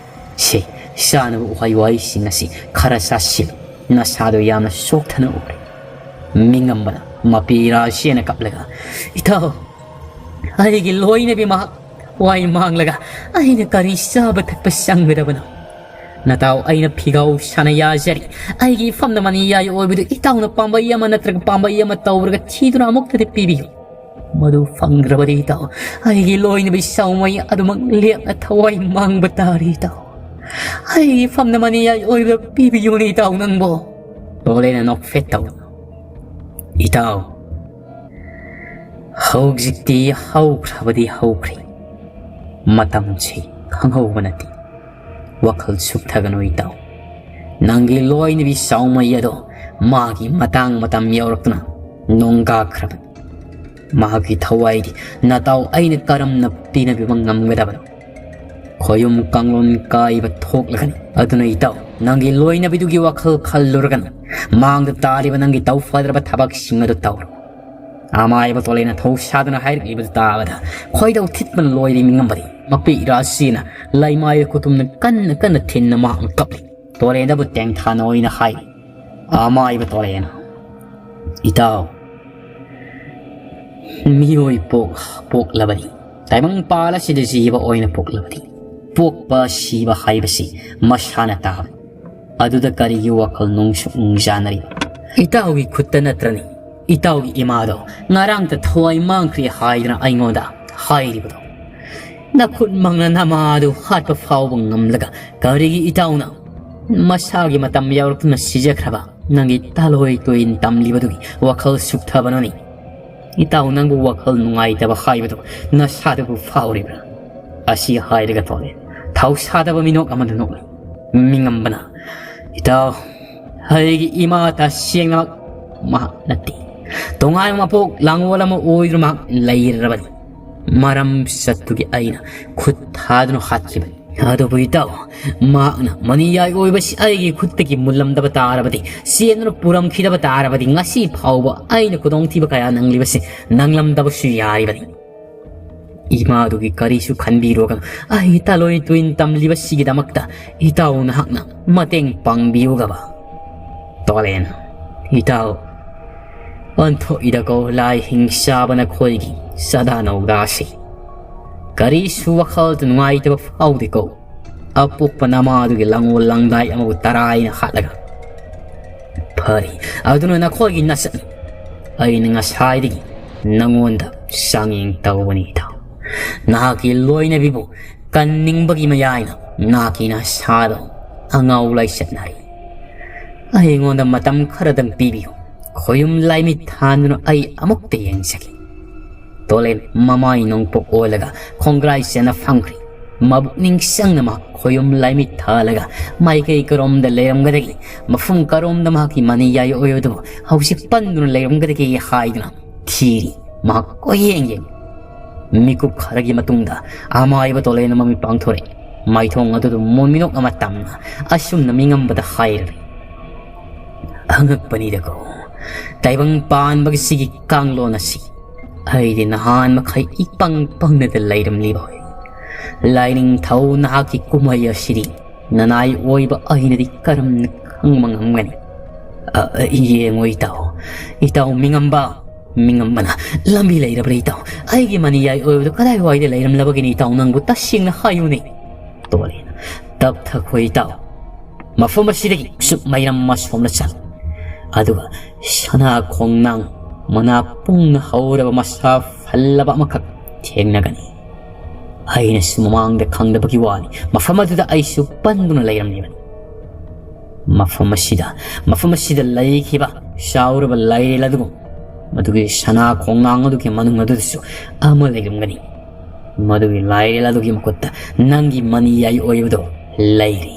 ꯁꯦ, ꯆꯥꯅꯕ ꯎꯍꯩ ꯋꯥꯍꯩꯁꯤꯡ ꯑꯁꯤ ꯈꯔ ꯆꯥꯁꯤꯜꯂꯨ꯫ ꯅꯁꯥꯗꯣ ꯌꯥꯝꯅ ꯁꯣꯛꯊꯅ ꯎꯔꯦ꯫ ꯃꯤꯉꯝꯕꯅ ꯃꯄꯤ ꯏꯔꯥ ꯆꯦꯅ ꯀꯞꯂꯒ, "ꯏꯇꯥꯎ, ꯑꯩꯒꯤ ꯂꯣꯏꯅꯕꯤ ꯃꯍꯥꯛ ꯋꯥꯏ ꯃꯥꯡꯂꯒ ꯑꯩꯅ ꯀꯔꯤ ꯆꯥꯕ ꯊꯛꯄ ꯆꯪꯒꯗꯕꯅꯣ? ꯅꯇꯥꯎ, ꯑꯩꯅ ꯐꯤꯒꯥꯎ ꯁꯥꯟꯅ ꯌꯥꯖꯔꯤ꯫ ꯑꯩꯒꯤ ꯏꯐꯝꯗ ꯃꯅꯤ ꯌꯥꯏ ꯑꯣꯏꯕꯗꯨ ꯏꯇꯥꯎꯅ ꯄꯥꯝꯕꯩ ꯑꯃ ꯅꯠꯇ꯭ꯔꯒ ꯄꯥꯝꯕꯩ ꯑꯃ ꯇꯧꯔꯒ ꯊꯤꯗꯨꯅ ꯑꯃꯨꯛꯇꯗꯤ ꯄꯤꯕꯤꯌꯨ꯫ ꯃꯗꯨ ꯐꯪꯗ꯭ꯔꯕꯗꯤ ꯏꯇꯥꯎ, ꯑꯩꯒꯤ ꯂꯣꯏꯅꯕꯤ ꯁꯥꯎꯃꯩ ꯑꯗꯨꯃꯛ ꯂꯦꯞꯅ ꯊꯋꯥꯏ ꯃꯥꯡꯕ ꯇꯥꯔꯦ ꯏꯇꯥꯎ꯫ ꯑꯩꯒꯤ ꯏꯐꯝꯗ ꯃꯅꯤ ꯌꯥꯏ ꯑꯣꯏꯕ ꯄꯤꯕꯤꯌꯨꯅꯦ ꯏꯇꯥꯎ ꯅꯪꯕꯣ꯫" ꯇꯣꯂꯦꯅ ꯅꯣꯛꯐꯦꯠ ꯇꯧ, "ꯏꯇꯥꯎ, ꯍꯧꯖꯤꯛꯇꯤ ꯍꯧꯈ꯭ꯔꯕꯗꯤ ꯍꯧꯈ꯭ꯔꯦ꯫ ꯃꯇꯝꯁꯤ ꯈꯪꯍꯧꯕ ꯅꯠꯇꯦ꯫ ꯋꯥꯈꯜ ꯁꯨꯞꯊꯒꯅꯨ ꯏꯇꯥꯎ꯫ ꯅꯪꯒꯤ ꯂꯣꯏꯅꯕꯤ ꯆꯥꯎꯃꯩ ꯑꯗꯣ ꯃꯥꯒꯤ ꯃꯇꯥꯡ ꯃꯇꯝ ꯌꯧꯔꯛꯇꯨꯅ ꯅꯣꯡꯒꯥꯈ꯭ꯔꯕꯅꯤ꯫ ꯃꯍꯥꯛꯀꯤ ꯊꯋꯥꯏꯗꯤ ꯅꯇꯥꯎ ꯑꯩꯅ ꯀꯔꯝꯅ ꯄꯤꯅꯕꯤꯕ ꯉꯝꯒꯗꯕꯅꯣ? ꯈꯣꯌꯨꯝ ꯀꯥꯡꯂꯣꯟ ꯀꯥꯏꯕ ꯊꯣꯛꯂꯒꯅꯤ꯫ ꯑꯗꯨꯅ ꯏꯇꯥꯎ, ꯅꯪꯒꯤ ꯂꯣꯏꯅꯕꯤꯗꯨꯒꯤ ꯋꯥꯈꯜ ꯈꯜꯂꯨꯔꯒꯅꯨ꯫ ꯃꯥꯡꯗ ꯇꯥꯔꯤꯕ ꯅꯪꯒꯤ ꯇꯧ ꯐꯗ꯭ꯔꯕ ꯊꯕꯛꯁꯤꯡ ꯑꯗꯨ ꯇꯧꯔꯣ꯫" ꯑꯃꯥꯏꯕ ꯇꯣꯂꯦꯅ ꯊꯧ ꯁꯥꯗꯨꯅ ꯍꯥꯏꯔꯛꯂꯤꯕꯗꯨ ꯇꯥꯕꯗ ꯈꯣꯏꯗꯧ ꯊꯤꯠꯄꯅ ꯂꯣꯏꯔꯦ ꯃꯤꯉꯝꯕꯗꯤ꯫ ꯃꯄꯤ ꯏꯔꯥꯁꯤꯅ ꯂꯩꯃꯥꯏꯗ ꯈꯨꯇꯨꯝꯅ ꯀꯟꯅ ꯀꯟꯅ ꯊꯤꯟꯅ ꯃꯍꯥꯛꯅ ꯀꯞꯂꯤ꯫ ꯇꯣꯔꯦꯟꯗꯕꯨ ꯇꯦꯡꯊꯥꯅ ꯑꯣꯏꯅ ꯍꯥꯏ, "ꯑꯃꯥꯏꯕ ꯇꯣꯔꯦꯟ, ꯏꯇꯥꯎ, ꯃꯤꯑꯣꯏ ꯄꯣꯛ-, ꯄꯣꯛꯂꯕꯅꯤ꯫ ꯇꯥꯏꯕꯪꯄꯥꯜ ꯑꯁꯤꯗ ꯖꯤꯕ ꯑꯣꯏꯅ ꯄꯣꯛꯂꯕꯅꯤ꯫ ꯄꯣꯛꯄ ꯁꯤꯕ ꯍꯥꯏꯕꯁꯤ ꯃꯁꯥꯅ ꯇꯥꯕꯅꯤ꯫ ꯑꯗꯨꯗ ꯀꯔꯤꯒꯤ ꯋꯥꯈꯜ ꯅꯨꯡꯁꯨ ꯅꯨꯡꯖꯥꯅꯔꯤ? ꯏꯇꯥꯎꯒꯤ ꯈꯨꯠꯇ ꯅꯠꯇ꯭ꯔꯅꯤ ꯏꯇꯥꯎꯒꯤ ꯏꯃꯥꯗꯣ ꯉꯔꯥꯡꯇ ꯊꯋꯥꯏ ꯃꯥꯡꯈ꯭ꯔꯦ ꯍꯥꯏꯗꯨꯅ ꯑꯩꯉꯣꯟꯗ ꯍꯥꯏꯔꯤꯕꯗꯣ? ꯅꯈꯨꯠꯃꯛꯅ ꯅꯃꯥꯗꯨ ꯍꯥꯠꯄ ꯐꯥꯎꯕ ꯉꯝꯂꯒ ꯀꯔꯤꯒꯤ ꯏꯇꯥꯎꯅ ꯃꯁꯥꯒꯤ ꯃꯇꯝ ꯌꯧꯔꯛꯇꯨꯅ ꯁꯤꯖꯈ꯭ꯔꯕ ꯅꯪꯒꯤ ꯇꯥꯂꯣꯏ ꯇꯣꯏꯟ ꯇꯝꯂꯤꯕꯗꯨꯒꯤ ꯋꯥꯈꯜ ꯁꯨꯛꯊꯕꯅꯅꯤ꯫ ꯏꯇꯥꯎ, ꯅꯪꯕꯨ ꯋꯥꯈꯜ ꯅꯨꯡꯉꯥꯏꯇꯕ ꯍꯥꯏꯕꯗꯨ ꯅꯁꯥꯗꯕꯨ ꯐꯥꯎꯔꯤꯕ꯭ꯔꯥ? ꯑꯁꯤ ꯍꯥꯏꯔꯒ ꯇꯣꯂꯦꯟ ꯊꯧꯁꯥꯗꯕ ꯃꯤꯅꯣꯛ ꯑꯃꯗ ꯅꯣꯛꯂꯤ꯫ ꯃꯤꯉꯝꯕꯅ, ꯏꯇꯥꯎ, ꯑꯩꯒꯤ ꯏꯃꯥ ꯇꯁꯦꯡꯅꯃꯛ ꯃꯍꯥꯛ ꯅꯠꯇꯦ꯫ ꯇꯣꯉꯥꯟꯕ ꯃꯄꯣꯛ ꯂꯥꯡꯑꯣꯜ ꯑꯃ ꯑꯣꯏꯗꯨꯅ ꯃꯍꯥꯛ ꯂꯩꯔꯕꯅꯤ꯫ ꯃꯔꯝ ꯆꯠꯇꯨꯒꯤ ꯑꯩꯅ ꯈꯨꯠ ꯊꯥꯗꯨꯅ ꯍꯥꯠꯈꯤꯕꯅꯤ꯫ ꯑꯗꯨꯕꯨ ꯏꯇꯥꯎ, ꯃꯍꯥꯛꯅ ꯃꯅꯤꯌꯥꯏ ꯑꯣꯏꯕꯁꯤ ꯑꯩꯒꯤ ꯈꯨꯠꯇꯒꯤ ꯃꯨꯜꯂꯝꯗꯕ ꯇꯥꯔꯕꯗꯤ, ꯆꯦꯟꯗꯨꯅ ꯄꯨꯔꯝꯈꯤꯗꯕ ꯇꯥꯔꯕꯗꯤ, ꯉꯁꯤ ꯐꯥꯎꯕ ꯑꯩꯅ ꯈꯨꯗꯣꯡꯊꯤꯕ ꯀꯌꯥ ꯅꯪꯂꯤꯕꯁꯤ ꯅꯪꯂꯝꯗꯕꯁꯨ ꯌꯥꯔꯤꯕꯅꯤ꯫ ꯏꯃꯥꯗꯨꯒꯤ ꯀꯔꯤꯁꯨ ꯈꯟꯕꯤꯔꯣꯒꯅꯨ, ꯑꯩ ꯇꯥꯂꯣꯏ ꯇꯣꯏꯟ ꯇꯝꯂꯤꯕꯁꯤꯒꯤꯗꯃꯛꯇ ꯏꯇꯥꯎ ꯅꯍꯥꯛꯅ ꯃꯇꯦꯡ ꯄꯥꯡꯕꯤꯌꯨꯒꯕ꯫ ꯇꯣꯂꯦꯟ, ꯏꯇꯥꯎ, ꯑꯣꯟꯊꯣꯛꯏꯗꯀꯣ ꯂꯥꯏ ꯍꯤꯡꯆꯥꯕ ꯅꯈꯣꯏꯒꯤ ꯆꯥꯗꯥ ꯅꯧꯗꯥꯁꯤ꯫ ꯀꯔꯤꯁꯨ ꯋꯥꯈꯜꯗ ꯅꯨꯡꯉꯥꯏꯇꯕ ꯐꯥꯎꯗꯦꯀꯣ꯫ ꯑꯄꯣꯛꯄ ꯅꯃꯥꯗꯨꯒꯤ ꯂꯥꯡꯑꯣꯜ ꯂꯥꯡꯗꯥꯏ ꯑꯃꯕꯨ ꯇꯔꯥꯏꯅ ꯍꯥꯠꯂꯒ꯫ ꯐꯔꯦ, ꯑꯗꯨꯅ ꯅꯈꯣꯏꯒꯤ ꯅꯁꯛꯅꯤ꯫ ꯑꯩꯅ ꯉꯁꯥꯏꯗꯒꯤ ꯅꯉꯣꯟꯗ ꯆꯥꯡꯌꯦꯡ ꯇꯧꯕꯅꯤ ꯏꯇꯥꯎ꯫ ꯅꯍꯥꯛꯀꯤ ꯂꯣꯏꯅꯕꯤꯕꯨ ꯀꯟꯅꯤꯡꯕꯒꯤ ꯃꯌꯥꯏꯅ ꯅꯍꯥꯛꯀꯤ ꯅꯁꯥꯗꯣ ꯑꯉꯥꯎ ꯂꯥꯏꯆꯠꯅꯔꯤ꯫ ꯑꯩꯉꯣꯟꯗ ꯃꯇꯝ ꯈꯔꯗꯪ ꯄꯤꯕꯤꯌꯨ꯫ ꯈꯣꯌꯨꯝ ꯂꯥꯏꯃꯤꯠ ꯊꯥꯟꯗꯨꯅ ꯑꯩ ꯑꯃꯨꯛꯇ ꯌꯦꯡꯖꯒꯦ꯫ ꯇꯣꯂꯦꯟ ꯃꯃꯥꯏ ꯅꯣꯡꯄꯣꯛ ꯑꯣꯜꯂꯒ ꯈꯣꯡꯒ꯭ꯔꯥꯏ ꯆꯦꯟꯅ ꯐꯝꯈ꯭ꯔꯦ꯫ ꯃꯕꯨꯛꯅꯤꯡ ꯆꯪꯅ ꯃꯍꯥꯛ ꯈꯣꯌꯨꯝ ꯂꯥꯏꯃꯤꯠ ꯊꯥꯜꯂꯒ ꯃꯥꯏꯀꯩ ꯀꯔꯣꯝꯗ ꯂꯩꯔꯝꯒꯗꯒꯦ, ꯃꯐꯝ ꯀꯔꯣꯝꯗ ꯃꯍꯥꯛꯀꯤ ꯃꯅꯤꯌꯥꯏ ꯑꯣꯏꯕꯗꯨ ꯍꯧꯖꯤꯛ ꯄꯟꯗꯨꯅ ꯂꯩꯔꯝꯒꯗꯒꯦ ꯍꯥꯏꯗꯨꯅ ꯊꯤꯔꯤ꯫ ꯃꯍꯥꯛ ꯀꯣꯏꯌꯦꯡ ꯌꯦꯡ꯫ ꯃꯤꯀꯨꯞ ꯈꯔꯒꯤ ꯃꯇꯨꯡꯗ ꯑꯃꯥꯏꯕ ꯇꯣꯂꯦꯟ ꯃꯃꯤꯠ ꯄꯥꯡꯊꯣꯔꯛꯏ꯫ ꯃꯥꯏꯊꯣꯡ ꯑꯗꯨꯗ ꯃꯣꯟꯃꯤꯅꯣꯛ ꯑꯃ ꯇꯝꯅ ꯑꯁꯨꯝꯅ ꯃꯤꯉꯝꯕꯗ ꯍꯥꯏꯔꯔꯤ꯫ ꯑꯉꯛꯄꯅꯤꯗꯀꯣ, ꯇꯥꯏꯕꯪ ꯄꯥꯟꯕꯒꯤ ꯁꯤꯒꯤ ꯀꯥꯡꯂꯣꯟ ꯑꯁꯤ ꯑꯩꯗꯤ ꯅꯍꯥꯟ ꯃꯈꯩ ꯏꯄꯪ ꯄꯪꯅꯗ ꯂꯩꯔꯝꯂꯤꯕ ꯍꯣꯏ꯫ ꯂꯥꯏꯅꯤꯡꯊꯧ ꯅꯍꯥꯛꯀꯤ ꯀꯨꯝꯍꯩ ꯑꯁꯤꯗꯤ ꯅꯅꯥꯏ ꯑꯣꯏꯕ ꯑꯩꯅꯗꯤ ꯀꯔꯝꯅ ꯈꯪꯕ ꯉꯝꯒꯅꯤ? ꯑ, ꯑ, ꯌꯦꯡꯉꯣ ꯏꯇꯥꯎ, ꯏꯇꯥꯎ ꯃꯤꯉꯝꯕ, ꯃꯤꯉꯝꯕꯅ ꯂꯝꯕꯤ ꯂꯩꯔꯕ꯭ꯔꯥ ꯏꯇꯥꯎ? ꯑꯩꯒꯤ ꯃꯅꯤꯌꯥꯏ ꯑꯣꯏꯕꯗꯨ ꯀꯗꯥꯏꯋꯥꯏꯗ ꯂꯩꯔꯝꯂꯕꯒꯤꯅꯤ ꯏꯇꯥꯎ? ꯅꯪꯕꯨ ꯇꯁꯦꯡꯅ ꯍꯥꯏꯌꯨꯅꯦ꯫ ꯇꯣꯂꯦꯟ, ꯇꯞꯊꯈꯣ ꯏꯇꯥꯎ꯫ ꯃꯐꯝ ꯑꯁꯤꯗꯒꯤ ꯁꯨꯞ ꯃꯩꯔꯝ ꯑꯃ ꯁꯣꯝꯅ ꯆꯠꯂꯨ꯫ ꯑꯗꯨꯒ ꯁꯅꯥ ꯈꯣꯡꯅꯥꯡ ꯃꯅꯥ ꯄꯨꯡꯅ ꯍꯧꯔꯕ ꯃꯁꯥ ꯐꯜꯂꯕ ꯑꯃꯈꯛ ꯊꯦꯡꯅꯒꯅꯤ꯫ ꯑꯩꯅꯁꯨ ꯃꯃꯥꯡꯗ ꯈꯪꯗꯕꯒꯤ ꯋꯥꯅꯤ, ꯃꯐꯝ ꯑꯗꯨꯗ ꯑꯩꯁꯨ ꯄꯟꯗꯨꯅ ꯂꯩꯔꯝꯂꯤꯕꯅꯤ꯫ ꯃꯐꯝ ꯑꯁꯤꯗ, ꯃꯐꯝ ꯑꯁꯤꯗ ꯂꯩꯈꯤꯕ ꯆꯥꯎꯔꯕ ꯂꯥꯏꯔꯦꯜ ꯑꯗꯨꯒꯨꯝ, ꯃꯗꯨꯒꯤ ꯁꯅꯥ ꯈꯣꯡꯅꯥꯡ ꯑꯗꯨꯒꯤ ꯃꯅꯨꯡ ꯑꯗꯨꯗꯁꯨ ꯑꯃ ꯂꯩꯔꯝꯒꯅꯤ꯫ ꯃꯗꯨꯒꯤ ꯂꯥꯏꯔꯦꯜ ꯑꯗꯨꯒꯤ ꯃꯈꯨꯠꯇ ꯅꯪꯒꯤ ꯃꯅꯤꯌꯥꯏ ꯑꯣꯏꯕꯗꯣ ꯂꯩꯔꯤ꯫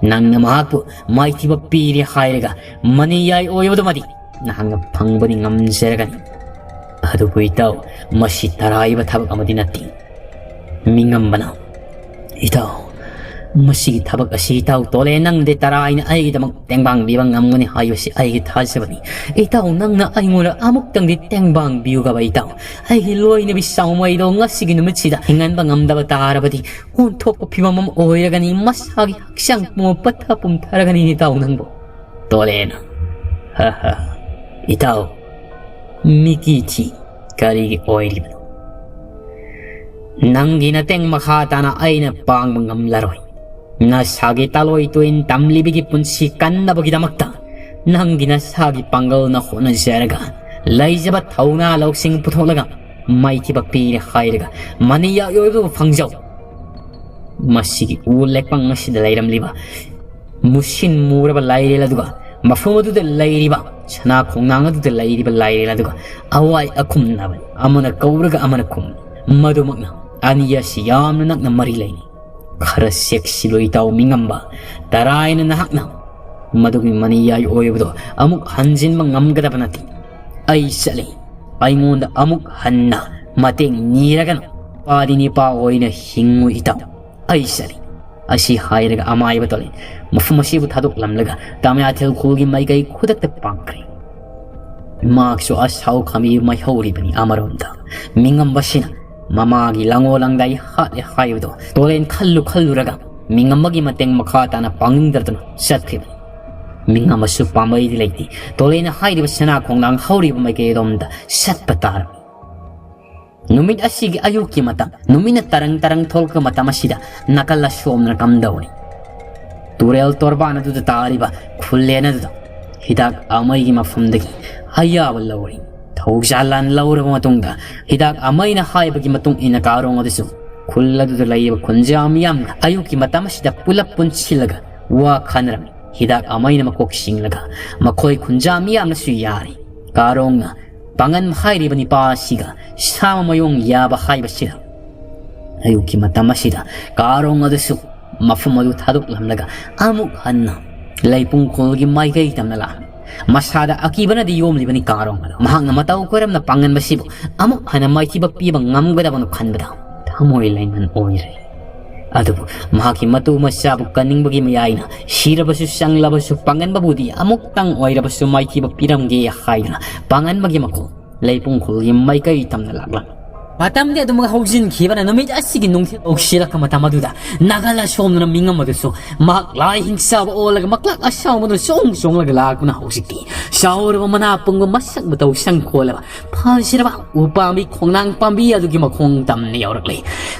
ꯅꯪꯅ ꯃꯍꯥꯛꯄꯨ ꯃꯥꯏꯊꯤꯕ ꯄꯤꯔꯦ ꯍꯥꯏꯔꯒ ꯃꯅꯤꯌꯥꯏ ꯑꯣꯏꯕꯗꯨꯃꯗꯤ ꯅꯍꯥꯛꯅ ꯐꯪꯕꯗꯤ ꯉꯝꯖꯔꯒꯅꯤ꯫ ꯑꯗꯨꯕꯨ ꯏꯇꯥꯎ, ꯃꯁꯤ ꯇꯔꯥꯏꯕ ꯊꯕꯛ ꯑꯃꯗꯤ ꯅꯠꯇꯦ꯫ ꯃꯤꯉꯝꯕꯅ, "ꯏꯇꯥꯎ, ꯃꯁꯤꯒꯤ ꯊꯕꯛ ꯑꯁꯤ ꯏꯇꯥꯎ ꯇꯣꯂꯦ ꯅꯪꯗꯤ ꯇꯔꯥꯏꯅ ꯑꯩꯒꯤꯗꯃꯛ ꯇꯦꯡꯕꯥꯡꯕꯤꯕ ꯉꯝꯒꯅꯤ ꯍꯥꯏꯕꯁꯤ ꯑꯩꯒꯤ ꯊꯥꯖꯕꯅꯤ꯫ ꯏꯇꯥꯎ, ꯅꯪꯅ ꯑꯩꯉꯣꯟꯗ ꯑꯃꯨꯛꯇꯪꯗꯤ ꯇꯦꯡꯕꯥꯡꯕꯤꯌꯨꯒꯕ ꯏꯇꯥꯎ꯫ ꯑꯩꯒꯤ ꯂꯣꯏꯅꯕꯤ ꯆꯥꯎꯃꯩꯗꯣ ꯉꯁꯤꯒꯤ ꯅꯨꯃꯤꯠꯁꯤꯗ ꯍꯤꯡꯍꯟꯕ ꯉꯝꯗꯕ ꯇꯥꯔꯕꯗꯤ ꯑꯣꯟꯊꯣꯛꯄ ꯐꯤꯕꯝ ꯑꯃ ꯑꯣꯏꯔꯒꯅꯤ, ꯃꯁꯥꯒꯤ ꯍꯛꯆꯥꯡ ꯄꯨꯝꯕ ꯄꯠꯊ ꯄꯨꯝꯊꯔꯒꯅꯤ ꯏꯇꯥꯎ ꯅꯪꯕꯨ꯫" ꯇꯣꯂꯦꯅ, "ꯍ ꯍ, ꯏꯇꯥꯎ, ꯃꯤꯀꯤ ꯊꯤ ꯀꯔꯤꯒꯤ ꯑꯣꯏꯔꯤꯕꯅꯣ? ꯅꯪꯒꯤ ꯅꯇꯦꯡ ꯃꯈꯥ ꯇꯥꯅ ꯑꯩꯅ ꯄꯥꯡꯕ ꯉꯝꯂꯔꯣꯏ꯫ ꯅꯁꯥꯒꯤ ꯇꯥꯂꯣꯏ ꯇꯣꯏꯟ ꯇꯝꯂꯤꯕꯒꯤ ꯄꯨꯟꯁꯤ ꯀꯟꯅꯕꯒꯤꯗꯃꯛꯇ ꯅꯪꯒꯤ ꯅꯁꯥꯒꯤ ꯄꯥꯡꯒꯜꯅ ꯍꯣꯠꯅꯖꯔꯒ ꯂꯩꯖꯕ ꯊꯧꯅꯥ ꯂꯧꯁꯤꯡ ꯄꯨꯊꯣꯛꯂꯒ ꯃꯥꯏꯊꯤꯕ ꯄꯤꯔꯦ ꯍꯥꯏꯔꯒ ꯃꯅꯤ ꯌꯥꯏꯑꯣꯏꯕꯕꯨ ꯐꯪꯖꯧ꯫ ꯃꯁꯤꯒꯤ ꯎ ꯂꯦꯛꯄꯪ ꯑꯁꯤꯗ ꯂꯩꯔꯝꯂꯤꯕ ꯃꯨꯁꯤꯟ ꯃꯨꯔꯕ ꯂꯥꯏꯔꯦꯜ ꯑꯗꯨꯒ ꯃꯐꯝ ꯑꯗꯨꯗ ꯂꯩꯔꯤꯕ ꯁꯅꯥ ꯈꯣꯡꯅꯥꯡ ꯑꯗꯨꯗ ꯂꯩꯔꯤꯕ ꯂꯥꯏꯔꯦꯜ ꯑꯗꯨꯒ ꯑꯋꯥꯏ ꯑꯈꯨꯝꯅꯕꯅꯤ꯫ ꯑꯃꯅ ꯀꯧꯔꯒ ꯑꯃꯅ ꯈꯨꯝ꯫ ꯃꯗꯨꯃꯛꯅ ꯑꯅꯤ ꯑꯁꯤ ꯌꯥꯝꯅ ꯅꯛꯅ ꯃꯔꯤ ꯂꯩꯅꯩ꯫ ꯈꯔ ꯆꯦꯛꯁꯤꯜꯂꯨ ꯏꯇꯥꯎ ꯃꯤꯉꯝꯕ꯫ ꯇꯔꯥꯏꯅ ꯅꯍꯥꯛꯅ ꯃꯗꯨꯒꯤ ꯃꯅꯤ ꯌꯥꯏ ꯑꯣꯏꯕꯗꯣ ꯑꯃꯨꯛ ꯍꯟꯖꯤꯟꯕ ꯉꯝꯒꯗꯕ ꯅꯠꯇꯦ꯫ ꯑꯩ ꯆꯠꯂꯤ꯫ ꯑꯩꯉꯣꯟꯗ ꯑꯃꯨꯛ ꯍꯟꯅ ꯃꯇꯦꯡ ꯅꯤꯔꯒꯅꯨ꯫ ꯄꯥꯗꯤ ꯅꯤꯄꯥ ꯑꯣꯏꯅ ꯍꯤꯡꯉꯨ ꯏꯇꯥꯎ꯫ ꯑꯩ ꯆꯠꯂꯤ꯫" ꯑꯁꯤ ꯍꯥꯏꯔꯒ ꯑꯃꯥꯏꯕ ꯇꯣꯂꯦ ꯃꯐꯝ ꯑꯁꯤꯕꯨ ꯊꯥꯗꯣꯛꯂꯝꯂꯒ ꯇꯥꯃꯌꯥꯊꯦꯜ ꯈꯨꯜꯒꯤ ꯃꯥꯏꯀꯩ ꯈꯨꯗꯛꯇ ꯄꯥꯡꯈ꯭ꯔꯦ꯫ ꯃꯍꯥꯛꯁꯨ ꯑꯁꯥꯎ ꯈꯥꯝꯕꯤ ꯃꯥꯏꯍꯧꯔꯤꯕꯅꯤ꯫ ꯑꯃꯔꯣꯝꯗ ꯃꯤꯉꯝꯕꯁꯤꯅ ꯃꯃꯥꯒꯤ ꯂꯥꯡꯉꯣ ꯂꯥꯡꯗꯥꯏ ꯍꯥꯠꯂꯦ ꯍꯥꯏꯕꯗꯣ ꯇꯣꯂꯦꯟ ꯈꯜꯂꯨ ꯈꯜꯂꯨꯔꯒ ꯃꯤꯉꯝꯕꯒꯤ ꯃꯇꯦꯡ ꯃꯈꯥ ꯇꯥꯅ ꯄꯥꯡꯅꯤꯡꯗꯗꯨꯅ ꯆꯠꯈ꯭ꯔꯤꯕꯅꯤ꯫ ꯃꯤꯉꯝꯕꯁꯨ ꯄꯥꯝꯕꯩꯗꯤ ꯂꯩꯇꯦ꯫ ꯇꯣꯂꯦꯟꯅ ꯍꯥꯏꯔꯤꯕ ꯁꯅꯥ ꯈꯣꯡꯅꯥꯡ ꯍꯧꯔꯤꯕ ꯃꯥꯏꯀꯩ ꯑꯗꯣꯝꯗ ꯆꯠꯄ ꯇꯥꯔꯕꯅꯤ꯫ ꯅꯨꯃꯤꯠ ꯑꯁꯤꯒꯤ ꯑꯌꯨꯛꯀꯤ ꯃꯇꯝ, ꯅꯨꯃꯤꯠꯅ ꯇꯔꯪ ꯇꯔꯪ ꯊꯣꯛꯂꯛꯄ ꯃꯇꯝ ꯑꯁꯤꯗ ꯅꯥꯀꯜ ꯑꯁꯣꯝꯗꯅ ꯀꯝꯗꯧꯔꯤ? ꯇꯨꯔꯦꯜ ꯇꯣꯔꯕꯥꯟ ꯑꯗꯨꯗ ꯇꯥꯔꯤꯕ ꯈꯨꯜꯂꯦꯟ ꯑꯗꯨꯗ ꯍꯤꯗꯥꯛ ꯑꯃꯩꯒꯤ ꯃꯐꯝꯗꯒꯤ ꯑꯌꯥꯕ ꯂꯧꯔꯤ꯫ ꯊꯧꯖꯥꯜ ꯂꯥꯟ ꯂꯧꯔꯕ ꯃꯇꯨꯡꯗ ꯍꯤꯗꯥꯛ ꯑꯃꯩꯅ ꯍꯥꯏꯕꯒꯤ ꯃꯇꯨꯡ ꯏꯟꯅ ꯀꯥꯔꯣꯡ ꯑꯗꯨꯁꯨ ꯈꯨꯜ ꯑꯗꯨꯗ ꯂꯩꯔꯤꯕ ꯈꯨꯟꯖꯥ ꯃꯤꯌꯥꯝꯅ ꯑꯌꯨꯛꯀꯤ ꯃꯇꯝ ꯑꯁꯤꯗ ꯄꯨꯂꯞ ꯄꯨꯟꯁꯤꯜꯂꯒ ꯋꯥ ꯈꯟꯅꯔꯝꯃꯤ꯫ ꯍꯤꯗꯥꯛ ꯑꯃ ꯑꯩꯅ ꯃꯀꯣꯛ ꯆꯤꯡꯂꯒ ꯃꯈꯣꯏ ꯈꯨꯟꯖꯥ ꯃꯤꯌꯥꯝꯅꯁꯨ ꯌꯥꯔꯤ꯫ ꯀꯥꯔꯣꯡꯅ ꯄꯥꯡꯒꯟ ꯍꯥꯏꯔꯤꯕ ꯅꯤꯄꯥ ꯑꯁꯤꯒ ꯁꯥ ꯃꯌꯣꯡ ꯌꯥꯕ ꯍꯥꯏꯕꯁꯤꯗ ꯑꯌꯨꯛꯀꯤ ꯃꯇꯝ ꯑꯁꯤꯗ ꯀꯥꯔꯣꯡ ꯑꯗꯨꯁꯨ ꯃꯐꯝ ꯑꯗꯨ ꯊꯥꯗꯣꯛꯂꯝꯂꯒ ꯑꯃꯨꯛ ꯍꯟꯅ ꯂꯩꯄꯨꯡ ꯈꯨꯜꯒꯤ ꯃꯥꯏꯀꯩ ꯇꯝꯅ ꯂꯥꯛꯂꯝꯃꯤ꯫ ꯃꯁꯥꯗ ꯑꯀꯤꯕꯅꯗꯤ ꯌꯣꯝꯂꯤꯕꯅꯤ ꯀꯥꯔꯣꯡ ꯑꯗꯨ꯫ ꯃꯍꯥꯛꯅ ꯃꯇꯧ ꯀꯔꯝꯅ ꯄꯥꯡꯒꯟꯕꯁꯤꯕꯨ ꯑꯃꯨꯛ ꯍꯟꯅ ꯃꯥꯏꯊꯤꯕ ꯄꯤꯕ ꯉꯝꯒꯗꯕꯅꯣ ꯈꯟꯕꯗ ꯊꯃꯣꯏ ꯂꯩꯃꯟ ꯑꯣꯏꯔꯦ꯫ ꯑꯗꯨꯕꯨ ꯃꯍꯥꯛꯀꯤ ꯃꯇꯨ ꯃꯆꯥꯕꯨ ꯀꯟꯅꯤꯡꯕꯒꯤ ꯃꯌꯥꯏꯅ ꯁꯤꯔꯕꯁꯨ ꯆꯪꯂꯕꯁꯨ ꯄꯥꯡꯒꯟꯕꯕꯨꯗꯤ ꯑꯃꯨꯛꯇꯪ ꯑꯣꯏꯔꯕꯁꯨ ꯃꯥꯏꯊꯤꯕ ꯄꯤꯔꯝꯒꯦ ꯍꯥꯏꯗꯨꯅ ꯄꯥꯡꯒꯟꯕꯒꯤ ꯃꯈꯣꯜ ꯂꯩꯄꯨꯡ ꯈꯨꯜꯒꯤ ꯃꯥꯏꯀꯩ ꯇꯝꯅ ꯂꯥꯛꯂꯝꯃꯤ꯫ ꯃꯇꯝꯗꯤ ꯑꯗꯨꯃꯛ ꯍꯧꯖꯤꯟꯈꯤꯕꯅ ꯅꯨꯃꯤꯠ ꯑꯁꯤꯒꯤ ꯅꯨꯡꯊꯤꯜ ꯍꯧꯁꯤꯜꯂꯛꯄ ꯃꯇꯝ ꯑꯗꯨꯗ ꯅꯥꯒꯜ ꯑꯁꯣꯝꯗꯅ ꯃꯤꯉꯝ ꯑꯗꯨꯁꯨ ꯃꯍꯥꯛ ꯂꯥꯏ ꯍꯤꯡꯆꯥꯕ ꯑꯣꯜꯂꯒ ꯃꯀ꯭ꯂꯥꯛ ꯑꯁꯥꯎꯕꯗꯨꯅ ꯆꯣꯡ ꯆꯣꯡꯂꯒ ꯂꯥꯛꯄꯅ ꯍꯧꯖꯤꯛꯇꯤ ꯆꯥꯎꯔꯕ ꯃꯅꯥ ꯄꯨꯡꯕ ꯃꯁꯛ ꯃꯇꯧ ꯁꯪꯈꯣꯜꯂꯕ ꯐꯖꯔꯕ ꯎꯄꯥꯝꯕꯤ ꯈꯣꯡꯅꯥꯡ ꯄꯥꯝꯕꯤ ꯑꯗꯨꯒꯤ ꯃꯈꯣꯡ ꯇꯝꯅ ꯌꯧꯔꯛꯂꯦ꯫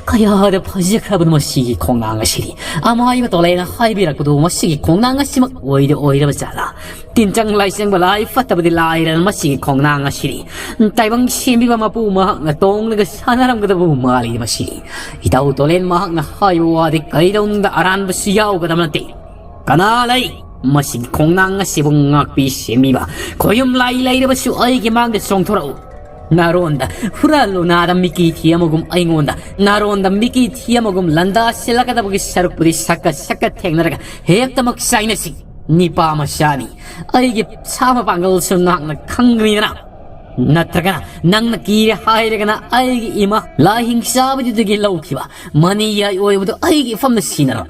ꯀꯌꯥꯗ ꯐꯖꯈ꯭ꯔꯕꯅꯣ ꯃꯁꯤꯒꯤ ꯈꯣꯡꯅꯥꯡ ꯑꯁꯤꯗꯤ! ꯑꯃꯥꯏꯕ ꯇꯣꯂꯦꯅ ꯍꯥꯏꯕꯤꯔꯛꯄꯗꯨ ꯃꯁꯤꯒꯤ ꯈꯣꯡꯅꯥꯡ ꯑꯁꯤꯃꯛ ꯑꯣꯏꯗ ꯑꯣꯏꯔꯕ ꯖꯥꯠꯂꯥ? ꯇꯤꯟꯆꯪ ꯂꯥꯏꯆꯪꯕ ꯂꯥꯏ ꯐꯠꯇꯕꯗꯤ ꯂꯥꯏꯔꯅ ꯃꯁꯤꯒꯤ ꯈꯣꯡꯅꯥꯡ ꯑꯁꯤꯗꯤ ꯇꯥꯏꯕꯪ ꯁꯦꯝꯕꯤꯕ ꯃꯄꯨ ꯃꯍꯥꯛꯅ ꯇꯣꯡꯂꯒ ꯁꯥꯟꯅꯔꯝꯒꯗꯕ ꯃꯥꯜꯂꯤ꯫ ꯃꯁꯤ ꯏꯇꯥꯎ ꯇꯣꯂꯦꯟ ꯃꯍꯥꯛꯅ ꯍꯥꯏꯕ ꯋꯥꯗꯤ ꯀꯩꯗꯧꯅꯨꯡꯗ ꯑꯔꯥꯟꯕꯁꯨ ꯌꯥꯎꯒꯗꯕ ꯅꯠꯇꯦ꯫ ꯀꯅꯥ ꯂꯩ ꯃꯁꯤꯒꯤ ꯈꯣꯡꯅꯥꯡ ꯑꯁꯤꯕꯨ ꯉꯥꯛꯄꯤ ꯁꯦꯝꯕꯤꯕ? ꯈꯣꯌꯨꯝ ꯂꯥꯏ ꯂꯩꯔꯕꯁꯨ ꯑꯩꯒꯤ ꯃꯥꯡꯗ ꯆꯣꯡꯊꯣꯔꯛꯎ꯫ ꯅꯥꯔꯣꯟꯗ ꯍꯨꯔꯥꯜꯂꯨ ꯅꯥꯗ ꯃꯤꯀꯤ ꯊꯤ ꯑꯃꯒꯨꯝ ꯑꯩꯉꯣꯟꯗ ꯅꯥꯔꯣꯟꯗ ꯃꯤꯀꯤ ꯊꯤ ꯑꯃꯒꯨꯝ ꯂꯟꯗꯥ ꯁꯤꯜꯂꯛꯀꯗꯕꯒꯤ ꯁꯔꯨꯛꯄꯨꯗꯤ ꯁꯛꯀ ꯁꯛꯀ ꯊꯦꯡꯅꯔꯒ ꯍꯦꯛꯇꯃꯛ ꯆꯥꯏꯅꯁꯤ꯫ ꯅꯤꯄꯥ ꯃꯆꯥꯅꯤ꯫ ꯑꯩꯒꯤ ꯁꯥ ꯃꯄꯥꯡꯒꯜꯁꯨ ꯅꯍꯥꯛꯅ ꯈꯪꯒꯅꯤꯗꯅ꯫ ꯅꯠꯇ꯭ꯔꯒꯅ ꯅꯪꯅ ꯀꯤꯔꯦ ꯍꯥꯏꯔꯒꯅ ꯑꯩꯒꯤ ꯏꯃꯥ ꯂꯥꯏꯍꯤꯡ ꯆꯥꯕꯗꯨꯗꯒꯤ ꯂꯧꯈꯤꯕ ꯃꯅꯤ ꯌꯥꯏ ꯑꯣꯏꯕꯗꯨ ꯑꯩꯒꯤ ꯏꯐꯝꯗ ꯁꯤꯟꯅꯔꯣ꯫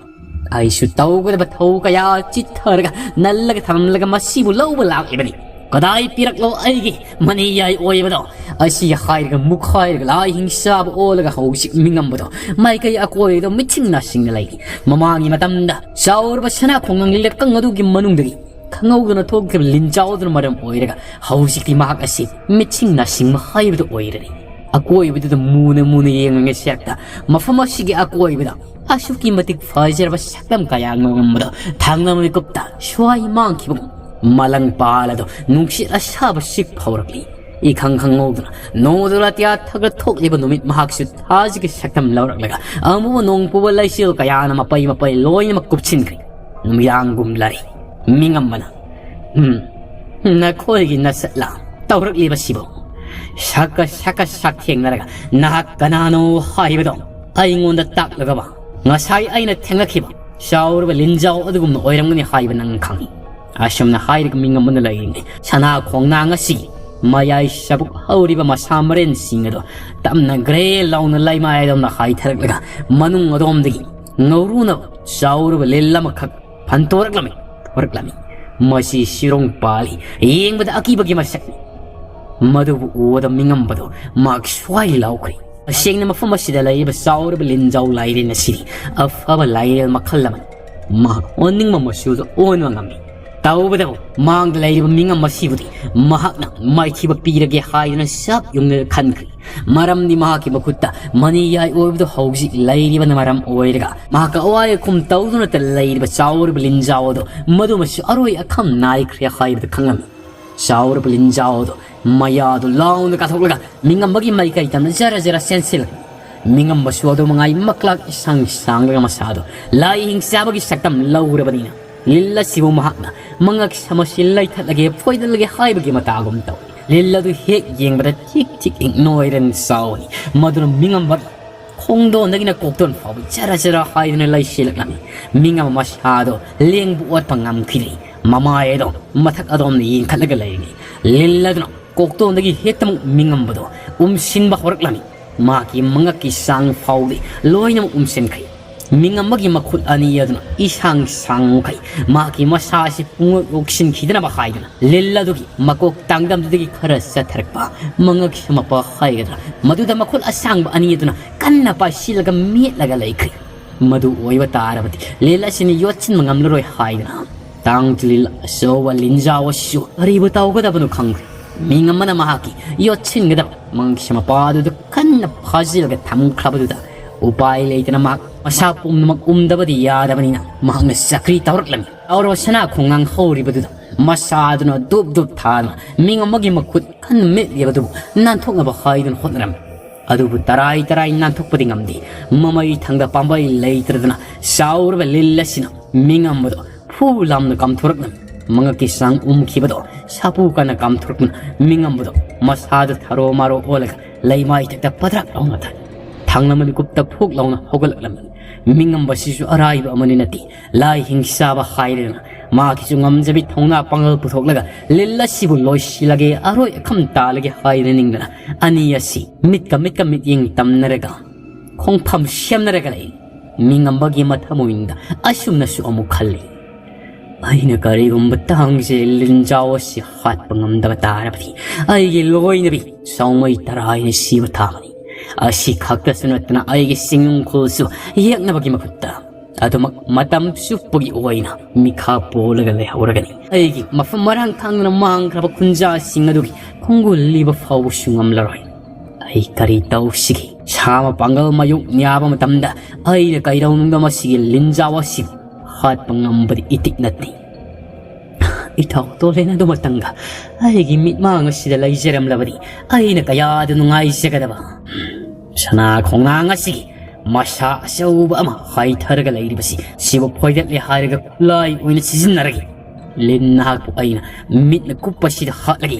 ꯑꯩꯁꯨ ꯇꯧꯒꯗꯕ ꯊꯧ ꯀꯌꯥ ꯆꯤꯠꯊꯔꯒ ꯅꯜꯂꯒ ꯊꯝꯂꯒ ꯃꯁꯤꯕꯨ ꯂꯧꯕ ꯂꯥꯛꯂꯤꯕꯅꯤ꯫ ꯀꯗꯥꯏ ꯄꯤꯔꯛꯂꯣ ꯑꯩꯒꯤ ꯃꯅꯤ ꯌꯥꯏ ꯑꯣꯏꯕꯗꯣ? ꯑꯁꯤ ꯍꯥꯏꯔꯒ ꯃꯨꯛꯈꯥꯏꯔꯒ ꯂꯥꯏꯍꯤꯡ ꯆꯥꯕ ꯑꯣꯜꯂꯒ ꯍꯧꯖꯤꯛ ꯃꯤꯉꯝꯕꯗꯣ ꯃꯥꯏꯀꯩ ꯑꯀꯣꯏꯗꯣ ꯃꯤꯠꯁꯤꯡ ꯅꯥꯁꯤꯡꯅ ꯂꯩꯔꯤ꯫ ꯃꯃꯥꯡꯒꯤ ꯃꯇꯝꯗ ꯆꯥꯎꯔꯕ ꯁꯅꯥ ꯈꯣꯡꯅꯥꯡ ꯂꯤꯂꯛꯀꯪ ꯑꯗꯨꯒꯤ ꯃꯅꯨꯡꯗꯒꯤ ꯈꯪꯍꯧꯗꯅ ꯊꯣꯛꯈꯤꯕ ꯂꯤꯟꯖꯥꯎꯗꯨꯅ ꯃꯔꯝ ꯑꯣꯏꯔꯒ ꯍꯧꯖꯤꯛꯇꯤ ꯃꯍꯥꯛ ꯑꯁꯤ ꯃꯤꯠꯁꯤꯡ ꯅꯥꯁꯤꯡꯕ ꯍꯥꯏꯕꯗꯨ ꯑꯣꯏꯔꯅꯤ꯫ ꯑꯀꯣꯏꯕꯗꯨꯗ ꯃꯨꯅ ꯃꯨꯅ ꯌꯦꯡꯂꯤꯉꯩ ꯁꯦꯛꯇ ꯃꯐꯝ ꯑꯁꯤꯒꯤ ꯑꯀꯣꯏꯕꯗ ꯑꯁꯨꯛꯀꯤ ꯃꯇꯤꯛ ꯐꯖꯔꯕ ꯁꯛꯇꯝ ꯀꯌꯥ ꯉꯝꯕꯗ ꯊꯥꯡꯅ ꯃꯤꯀꯨꯞꯇ ꯁ꯭ꯋꯥꯏ ꯃꯥꯡꯈꯤꯕꯒꯨꯝ ꯃꯂꯪ ꯄꯥꯜ ꯑꯗꯨ ꯅꯨꯡꯁꯤꯠ ꯑꯁꯥꯕ ꯁꯤꯛ ꯐꯥꯎꯔꯛꯂꯤ꯫ ꯏꯈꯪ ꯈꯪꯍꯧꯗꯅ ꯅꯣꯡꯃꯗꯨ ꯂꯥꯇꯤꯌꯥ ꯊꯛꯂ ꯊꯣꯛꯂꯤꯕ ꯅꯨꯃꯤꯠ ꯃꯍꯥꯛꯁꯨ ꯊꯥꯖꯒꯤ ꯁꯛꯇꯝ ꯂꯧꯔꯛꯂꯒ ꯑꯃꯨꯕ ꯅꯣꯡ ꯄꯨꯕ ꯂꯩꯆꯤꯜ ꯀꯌꯥꯅ ꯃꯄꯩ ꯃꯄꯩ ꯂꯣꯏꯅꯃꯛ ꯀꯨꯞꯁꯤꯟꯈ꯭ꯔꯦ꯫ ꯅꯨꯃꯤꯗꯥꯡꯒꯨꯝꯂꯔꯦ꯫ ꯃꯤꯉꯝꯕꯅ, "ꯎꯝ, ꯅꯈꯣꯏꯒꯤ ꯅꯁꯠꯂ ꯇꯧꯔꯛꯂꯤꯕꯁꯤꯕꯨ? ꯁꯛꯀ ꯁꯛꯀ ꯁꯛ ꯊꯦꯡꯅꯔꯒ ꯅꯍꯥꯛ ꯀꯅꯥꯅꯣ ꯍꯥꯏꯕꯗꯣ ꯑꯩꯉꯣꯟꯗ ꯇꯥꯛꯂꯒꯕ ꯉꯁꯥꯏ ꯑꯩꯅ ꯊꯦꯡꯅꯈꯤꯕ ꯆꯥꯎꯔꯕ ꯂꯤꯟꯖꯥꯎ ꯑꯗꯨꯒꯨꯝꯅ ꯑꯣꯏꯔꯝꯒꯅꯤ ꯍꯥꯏꯕ ꯅꯪ ꯈꯪꯏ"꯫ ꯑꯁꯨꯝꯅ ꯍꯥꯏꯔꯒ ꯃꯤꯉꯝꯕꯅ ꯂꯩꯔꯤꯉꯩ ꯁꯅꯥ ꯈꯣꯡꯅꯥꯡ ꯑꯁꯤ ꯃꯌꯥꯏ ꯆꯕꯨꯛ ꯍꯧꯔꯤꯕ ꯃꯁꯥ ꯃꯔꯦꯟꯁꯤꯡ ꯑꯗꯣ ꯇꯞꯅ ꯒ꯭ꯔꯦ ꯂꯥꯎꯅ ꯂꯩꯃꯥꯏꯗꯧꯅ ꯍꯥꯏꯊꯔꯛꯂꯒ ꯃꯅꯨꯡ ꯑꯗꯣꯝꯗꯒꯤ ꯉꯧꯔꯨꯅꯕ ꯆꯥꯎꯔꯕ ꯂꯤꯜ ꯑꯃꯈꯛ ꯐꯟꯇꯣꯔꯛꯂꯝꯃꯤ, ꯊꯣꯔꯛꯂꯝꯃꯤ꯫ ꯃꯁꯤ ꯁꯤꯔꯣꯡ ꯄꯥꯜꯂꯤ, ꯌꯦꯡꯕꯗ ꯑꯀꯤꯕꯒꯤ ꯃꯁꯛꯅꯤ꯫ ꯃꯗꯨꯕꯨ ꯎꯕꯗ ꯃꯤꯉꯝꯕꯗꯣ ꯃꯍꯥꯛ ꯁ꯭ꯋꯥꯏ ꯂꯥꯎꯈ꯭ꯔꯦ꯫ ꯇꯁꯦꯡꯅ ꯃꯐꯝ ꯑꯁꯤꯗ ꯂꯩꯔꯤꯕ ꯆꯥꯎꯔꯕ ꯂꯤꯟꯖꯥꯎ ꯂꯥꯏꯔꯦꯟ ꯑꯁꯤꯗꯤ ꯑꯐꯕ ꯂꯥꯏꯔꯦꯟ ꯃꯈꯜ ꯑꯃꯅꯤ꯫ ꯃꯍꯥꯛ ꯑꯣꯟꯅꯤꯡꯕ ꯃꯆꯨꯗ ꯑꯣꯟꯕ ꯉꯝꯃꯤ꯫ ꯇꯧꯕꯇꯕꯨ ꯃꯥꯡꯗ ꯂꯩꯔꯤꯕ ꯃꯤꯉꯝ ꯑꯁꯤꯕꯨꯗꯤ ꯃꯍꯥꯛꯅ ꯃꯥꯏꯊꯤꯕ ꯄꯤꯔꯒꯦ ꯍꯥꯏꯗꯨꯅ ꯆꯞ ꯌꯨꯡꯅ ꯈꯟꯈ꯭ꯔꯦ꯫ ꯃꯔꯝꯗꯤ ꯃꯍꯥꯛꯀꯤ ꯃꯈꯨꯠꯇ ꯃꯅꯤꯌꯥꯏ ꯑꯣꯏꯕꯗꯨ ꯍꯧꯖꯤꯛ ꯂꯩꯔꯤꯕꯅ ꯃꯔꯝ ꯑꯣꯏꯔꯒ ꯃꯍꯥꯛꯀ ꯑꯋꯥꯏ ꯑꯈꯨꯝ ꯇꯧꯗꯨꯅꯇ ꯂꯩꯔꯤꯕ ꯆꯥꯎꯔꯕ ꯂꯤꯟꯖꯥꯎ ꯑꯗꯣ ꯃꯗꯨꯃꯁꯨ ꯑꯔꯣꯏ ꯑꯈꯝ ꯅꯥꯏꯈ꯭ꯔꯦ ꯍꯥꯏꯕꯗꯨ ꯈꯪꯂꯝꯃꯤ꯫ ꯆꯥꯎꯔꯕ ꯂꯤꯟꯖꯥꯎ ꯑꯗꯣ ꯃꯌꯥꯗꯨ ꯂꯥꯎꯅ ꯀꯥꯊꯣꯛꯂꯒ ꯃꯤꯉꯝꯕꯒꯤ ꯃꯥꯏꯀꯩ ꯇꯝꯅ ꯖꯔ ꯖꯔ ꯆꯦꯟꯁꯤꯜꯂꯛꯏ꯫ ꯃꯤꯉꯝꯕꯁꯨ ꯑꯗꯨ ꯃꯉꯥꯏ ꯃꯀ꯭ꯂꯥꯛ ꯏꯁꯥꯡ ꯁꯥꯡꯂꯒ ꯃꯁꯥꯗꯣ ꯂꯥꯏ ꯍꯤꯡꯆꯥꯕꯒꯤ ꯁꯛꯇꯝ ꯂꯧꯔꯕꯅꯤꯅ ꯂꯤꯜ ꯑꯁꯤꯕꯨ ꯃꯍꯥꯛꯅ ꯃꯉꯛ ꯁꯝ ꯑꯁꯤ ꯂꯩꯊꯠꯂꯒꯦ, ꯐꯣꯏꯗꯠꯂꯒꯦ ꯍꯥꯏꯕꯒꯤ ꯃꯇꯥꯒꯨꯝ ꯇꯧꯏ꯫ ꯂꯤꯜ ꯑꯗꯨ ꯍꯦꯛ ꯌꯦꯡꯕꯗ ꯊꯤꯛ ꯊꯤꯛ ꯏꯪ ꯅꯣꯏꯔꯟ ꯆꯥꯎꯏ꯫ ꯃꯗꯨꯅ ꯃꯤꯉꯝꯕ ꯈꯣꯡꯗꯣꯟꯗꯒꯤꯅ ꯀꯣꯛꯇꯣꯟ ꯐꯥꯎꯕ ꯖꯔ ꯖꯔ ꯍꯥꯏꯗꯨꯅ ꯂꯩꯁꯤꯜꯂꯛꯂꯝꯃꯤ꯫ ꯃꯤꯉꯝ ꯃꯁꯥꯗꯣ ꯂꯦꯡꯕ ꯑꯣꯠꯄ ꯉꯝꯈꯤꯗ꯭ꯔꯤ꯫ ꯃꯃꯥꯏ ꯑꯗꯣ ꯃꯊꯛ ꯑꯗꯣꯝꯗ ꯌꯦꯡꯈꯠꯂꯒ ꯂꯩꯔꯤꯉꯩ ꯂꯤꯜ ꯑꯗꯨꯅ ꯀꯣꯛꯇꯣꯟꯗꯒꯤ ꯍꯦꯛꯇꯃꯛ ꯃꯤꯉꯝꯕꯗꯣ ꯎꯝꯁꯤꯟꯕ ꯍꯧꯔꯛꯂꯝꯃꯤ꯫ ꯃꯍꯥꯛꯀꯤ ꯃꯉꯛꯀꯤ ꯆꯥꯡ ꯐꯥꯎꯗꯤ ꯂꯣꯏꯅꯃꯛ ꯎꯝꯁꯤꯟꯈ꯭ꯔꯦ꯫ ꯃꯤꯉꯝꯕꯒꯤ ꯃꯈꯨꯠ ꯑꯅꯤ ꯑꯗꯨꯅ ꯏꯁꯥꯡ ꯁꯥꯡꯈꯩ ꯃꯍꯥꯛꯀꯤ ꯃꯁꯥ ꯑꯁꯤ ꯄꯨꯡꯂꯣꯛ ꯂꯣꯛꯁꯤꯟꯈꯤꯗꯅꯕ ꯍꯥꯏꯗꯨꯅ ꯂꯤꯜ ꯑꯗꯨꯒꯤ ꯃꯀꯣꯛ ꯇꯥꯡꯗꯝꯗꯨꯗꯒꯤ ꯈꯔ ꯆꯠꯊꯔꯛꯄ ꯃꯉꯛ ꯁꯝꯃꯛꯄ ꯍꯥꯏꯒꯗ꯭ꯔꯥ, ꯃꯗꯨꯗ ꯃꯈꯨꯠ ꯑꯁꯥꯡꯕ ꯑꯅꯤ ꯑꯗꯨꯅ ꯀꯟꯅ ꯄꯥꯏꯁꯤꯜꯂꯒ ꯃꯦꯠꯂꯒ ꯂꯩꯈ꯭ꯔꯦ꯫ ꯃꯗꯨ ꯑꯣꯏꯕ ꯇꯥꯔꯕꯗꯤ ꯂꯤꯜ ꯑꯁꯤꯅ ꯌꯣꯠꯁꯤꯟꯕ ꯉꯝꯂꯔꯣꯏ ꯍꯥꯏꯗꯨꯅ ꯇꯥꯡ ꯂꯤꯜ ꯑꯆꯧꯕ ꯂꯤꯟꯖꯥꯎ ꯑꯁꯤꯁꯨ ꯀꯔꯤꯕꯨ ꯇꯧꯒꯗꯕꯅꯣ ꯈꯪꯗ꯭ꯔꯦ꯫ ꯃꯤꯉꯝꯕꯅ ꯃꯍꯥꯛꯀꯤ ꯌꯣꯠꯁꯤꯟꯒꯗꯕ ꯃꯉꯛ ꯁꯝꯃꯛꯄ ꯑꯗꯨꯗ ꯀꯟꯅ ꯐꯥꯖꯤꯜꯂꯒ ꯊꯝꯈ꯭ꯔꯕꯗꯨꯗ ꯎꯄꯥꯏ ꯂꯩꯇꯅ ꯃꯍꯥꯛ ꯃꯁꯥ ꯄꯨꯝꯅꯃꯛ ꯎꯝꯗꯕꯗꯤ ꯌꯥꯗꯕꯅꯤꯅ ꯃꯍꯥꯛꯅ ꯆꯀ꯭ꯔꯤ ꯇꯧꯔꯛꯂꯝꯃꯤ꯫ ꯇꯧꯔꯕ ꯁꯅꯥ ꯈꯣꯡꯅꯥꯡ ꯍꯧꯔꯤꯕꯗꯨꯗ ꯃꯁꯥꯗꯨꯅ ꯗꯨꯞ ꯗꯨꯞ ꯊꯥꯗꯨꯅ ꯃꯤꯉꯝꯕꯒꯤ ꯃꯈꯨꯠ ꯀꯟꯅ ꯃꯦꯠꯂꯤꯕꯗꯨꯕꯨ ꯅꯥꯟꯊꯣꯛꯅꯕ ꯍꯥꯏꯗꯨꯅ ꯍꯣꯠꯅꯔꯝꯃꯤ꯫ ꯑꯗꯨꯕꯨ ꯇꯔꯥꯏ ꯇꯔꯥꯏ ꯅꯥꯟꯊꯣꯛꯄꯗꯤ ꯉꯝꯗꯦ꯫ ꯃꯃꯩ ꯊꯪꯗ ꯄꯥꯝꯕꯩ ꯂꯩꯇ꯭ꯔꯗꯅ ꯆꯥꯎꯔꯕ ꯂꯤꯜ ꯑꯁꯤꯅ ꯃꯤꯡꯉꯝꯕꯗꯣ ꯐꯨ ꯂꯥꯎꯅ ꯀꯥꯝꯊꯣꯔꯛꯂꯝꯃꯤ꯫ ꯃꯉꯛꯀꯤ ꯆꯥꯡ ꯎꯝꯈꯤꯕꯗꯣ ꯁꯥꯐꯨ ꯀꯟꯅ ꯀꯥꯝꯊꯣꯔꯛꯇꯨꯅ ꯃꯤꯡꯉꯝꯕꯗꯣ ꯃꯁꯥꯗ ꯊꯔꯣ ꯃꯥꯔꯣ ꯑꯣꯜꯂꯒ ꯂꯩꯃꯥꯏ ꯊꯛꯇ ꯄꯗ꯭ꯔꯛ ꯂꯥꯎꯅ ꯊꯥꯏ꯫ ꯊꯥꯡꯂꯝꯕ ꯃꯤꯀꯨꯞꯇ ꯐꯨꯛ ꯂꯥꯎꯅ ꯍꯧꯒꯠꯂꯛꯂꯝꯃꯤ꯫ ꯃꯤꯡꯉꯝꯕꯁꯤꯁꯨ ꯑꯔꯥꯏꯕ ꯑꯃꯗꯤ ꯅꯠꯇꯦ꯫ ꯂꯥꯏ ꯍꯤꯡꯆꯥꯕ ꯍꯥꯏꯔꯦꯗꯅ ꯃꯥꯒꯤꯁꯨ ꯉꯝꯖꯕꯤ ꯊꯧꯅꯥ ꯄꯥꯡꯒꯜ ꯄꯨꯊꯣꯛꯂꯒ ꯂꯤꯜ ꯑꯁꯤꯕꯨ ꯂꯣꯏꯁꯤꯜꯂꯒꯦ, ꯑꯔꯣꯏ ꯑꯈꯝ ꯇꯥꯜꯂꯒꯦ ꯍꯥꯏꯅ ꯅꯤꯡꯗꯅ ꯑꯅꯤ ꯑꯁꯤ ꯃꯤꯠꯀ ꯃꯤꯠꯀ ꯃꯤꯠꯌꯦꯡ ꯇꯝꯅꯔꯒ ꯈꯣꯡꯐꯝ ꯁꯦꯝꯅꯔꯒ ꯂꯩ꯫ ꯃꯤꯡꯉꯝꯕꯒꯤ ꯃꯊꯃꯣꯏꯅꯨꯡꯗ ꯑꯁꯨꯝꯅꯁꯨ ꯑꯃꯨꯛ ꯈꯜꯂꯤ, "ꯑꯩꯅ ꯀꯔꯤꯒꯨꯝꯕ ꯇꯥꯡꯁꯦ ꯂꯤꯟꯖꯥꯎ ꯑꯁꯤ ꯍꯥꯠꯄ ꯉꯝꯗꯕ ꯇꯥꯔꯕꯗꯤ ꯑꯩꯒꯤ ꯂꯣꯏꯅꯕꯤ ꯁꯥꯎꯃꯩ ꯇꯔꯥ ꯍꯥꯏꯅ ꯁꯤꯕ ꯊꯥꯕꯅꯤ꯫ ꯑꯁꯤ ꯈꯛꯇꯁꯨ ꯅꯠꯇꯅ ꯑꯩꯒꯤ ꯆꯤꯡꯅꯨꯡꯈꯣꯜꯁꯨ ꯌꯦꯛꯅꯕꯒꯤ ꯃꯈꯨꯠꯇ ꯑꯗꯨꯃꯛ ꯃꯇꯝ ꯆꯨꯞꯄꯒꯤ ꯑꯣꯏꯅ ꯃꯤꯈꯥ ꯄꯣꯜꯂꯒ ꯂꯩꯍꯧꯔꯒꯅꯤ꯫ ꯑꯩꯒꯤ ꯃꯐꯝ ꯃꯔꯥꯡ ꯈꯪꯗꯅ ꯃꯥꯡꯈ꯭ꯔꯕ ꯈꯨꯟꯖꯥꯁꯤꯡ ꯑꯗꯨꯒꯤ ꯈꯣꯡꯒꯨꯜ ꯂꯤꯕ ꯐꯥꯎꯕꯁꯨ ꯉꯝꯂꯔꯣꯏ꯫ ꯑꯩ ꯀꯔꯤ ꯇꯧꯁꯤꯒꯦ? ꯁꯥꯃ ꯄꯥꯡꯒꯜ ꯃꯌꯣꯛ ꯌꯥꯕ ꯃꯇꯝꯗ ꯑꯩꯅ ꯀꯩꯗꯧꯅꯨꯡꯗ ꯃꯁꯤꯒꯤ ꯂꯤꯟꯖꯥꯎ ꯑꯁꯤꯕꯨ ꯍꯥꯠꯄ ꯉꯝꯕꯗꯤ ꯏꯇꯤꯛ ꯅꯠꯇꯦ꯫ ꯏꯊꯧ ꯇꯣꯂꯦꯟ ꯑꯗꯨꯃꯇꯪꯒ ꯑꯩꯒꯤ ꯃꯤꯠꯃꯥꯡ ꯑꯁꯤꯗ ꯂꯩꯖꯔꯝꯂꯕꯗꯤ ꯑꯩꯅ ꯀꯌꯥꯗ ꯅꯨꯡꯉꯥꯏꯖꯒꯗꯕ!" ꯁꯅꯥ ꯈꯣꯡꯅꯥꯡ ꯑꯁꯤꯒꯤ ꯃꯁꯥ ꯑꯆꯧꯕ ꯑꯃ ꯍꯥꯏꯊꯔꯒ ꯂꯩꯔꯤꯕꯁꯤ ꯁꯤꯕꯨ ꯐꯣꯏꯗꯠꯂꯦ ꯍꯥꯏꯔꯒ ꯈꯨꯠꯂꯥꯏ ꯑꯣꯏꯅ ꯁꯤꯖꯤꯟꯅꯔꯒꯦ꯫ ꯂꯤꯟ ꯅꯍꯥꯛꯄꯨ ꯑꯩꯅ ꯃꯤꯠꯅ ꯀꯨꯞꯄꯁꯤꯗ ꯍꯥꯠꯂꯒꯦ꯫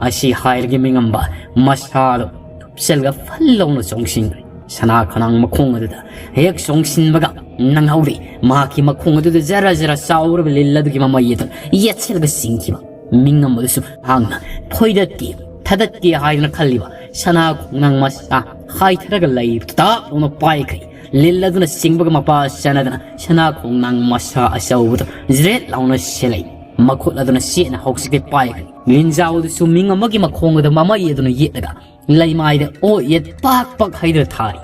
ꯑꯁꯤ ꯍꯥꯏꯔꯒ ꯃꯤꯡꯉꯝꯕ ꯃꯁꯥꯗꯣ ꯊꯨꯞꯆꯜꯂꯒ ꯐꯜ ꯂꯥꯎꯅ ꯆꯣꯡꯁꯤꯟꯈ꯭ꯔꯦ꯫ ꯁꯅꯥ ꯈꯣꯡꯅꯥꯡ ꯃꯈꯣꯡ ꯑꯗꯨꯗ ꯍꯦꯛ ꯆꯣꯡꯁꯤꯟꯕꯒ ꯅꯪꯍꯧꯗꯦ꯫ ꯃꯍꯥꯛꯀꯤ ꯃꯈꯣꯡ ꯑꯗꯨꯗ ꯖꯔ ꯖꯔ ꯆꯥꯎꯔꯕ ꯂꯤꯜ ꯑꯗꯨꯒꯤ ꯃꯃꯩ ꯑꯗꯨ ꯌꯦꯠꯁꯤꯜꯂꯒ ꯆꯤꯡꯈꯤꯕ꯫ ꯃꯤꯡꯉꯝꯕꯗꯨꯁꯨ ꯃꯍꯥꯛꯅ ꯐꯣꯏꯗꯠꯀꯦ, ꯊꯗꯠꯀꯦ ꯍꯥꯏꯗꯅ ꯈꯜꯂꯤꯕ ꯁꯅꯥ ꯈꯣꯡꯅꯥꯡ ꯃꯁꯥ ꯍꯥꯏꯊꯔꯒ ꯂꯩꯕꯗꯨ ꯇꯥꯞ ꯂꯥꯎꯅ ꯄꯥꯏꯈ꯭ꯔꯦ꯫ ꯂꯤꯜ ꯑꯗꯨꯅ ꯆꯤꯡꯕꯒ ꯃꯄꯥ ꯆꯥꯅꯗꯅ ꯁꯅꯥ ꯈꯣꯡꯅꯥꯡ ꯃꯁꯥ ꯑꯆꯧꯕꯗꯨ ꯖ꯭ꯔꯦꯠ ꯂꯥꯎꯅ ꯁꯦꯜꯂꯛꯏ꯫ ꯃꯈꯨꯠ ꯑꯗꯨꯅ ꯆꯦꯠꯅ ꯍꯧꯖꯤꯛꯇꯤ ꯄꯥꯏꯈ꯭ꯔꯦ꯫ ꯂꯤꯟꯖꯥꯎ ꯑꯗꯨꯁꯨ ꯃꯤꯡꯉꯝꯕꯒꯤ ꯃꯈꯣꯡ ꯑꯗꯨ ꯃꯃꯩ ꯑꯗꯨꯅ ꯌꯦꯠꯂꯒ ꯂꯩꯃꯥꯏꯗ ꯑꯣꯠ ꯌꯦꯠ ꯄꯥꯛ ꯄꯥꯛ ꯍꯩꯗꯨꯅ ꯊꯥꯔꯤ꯫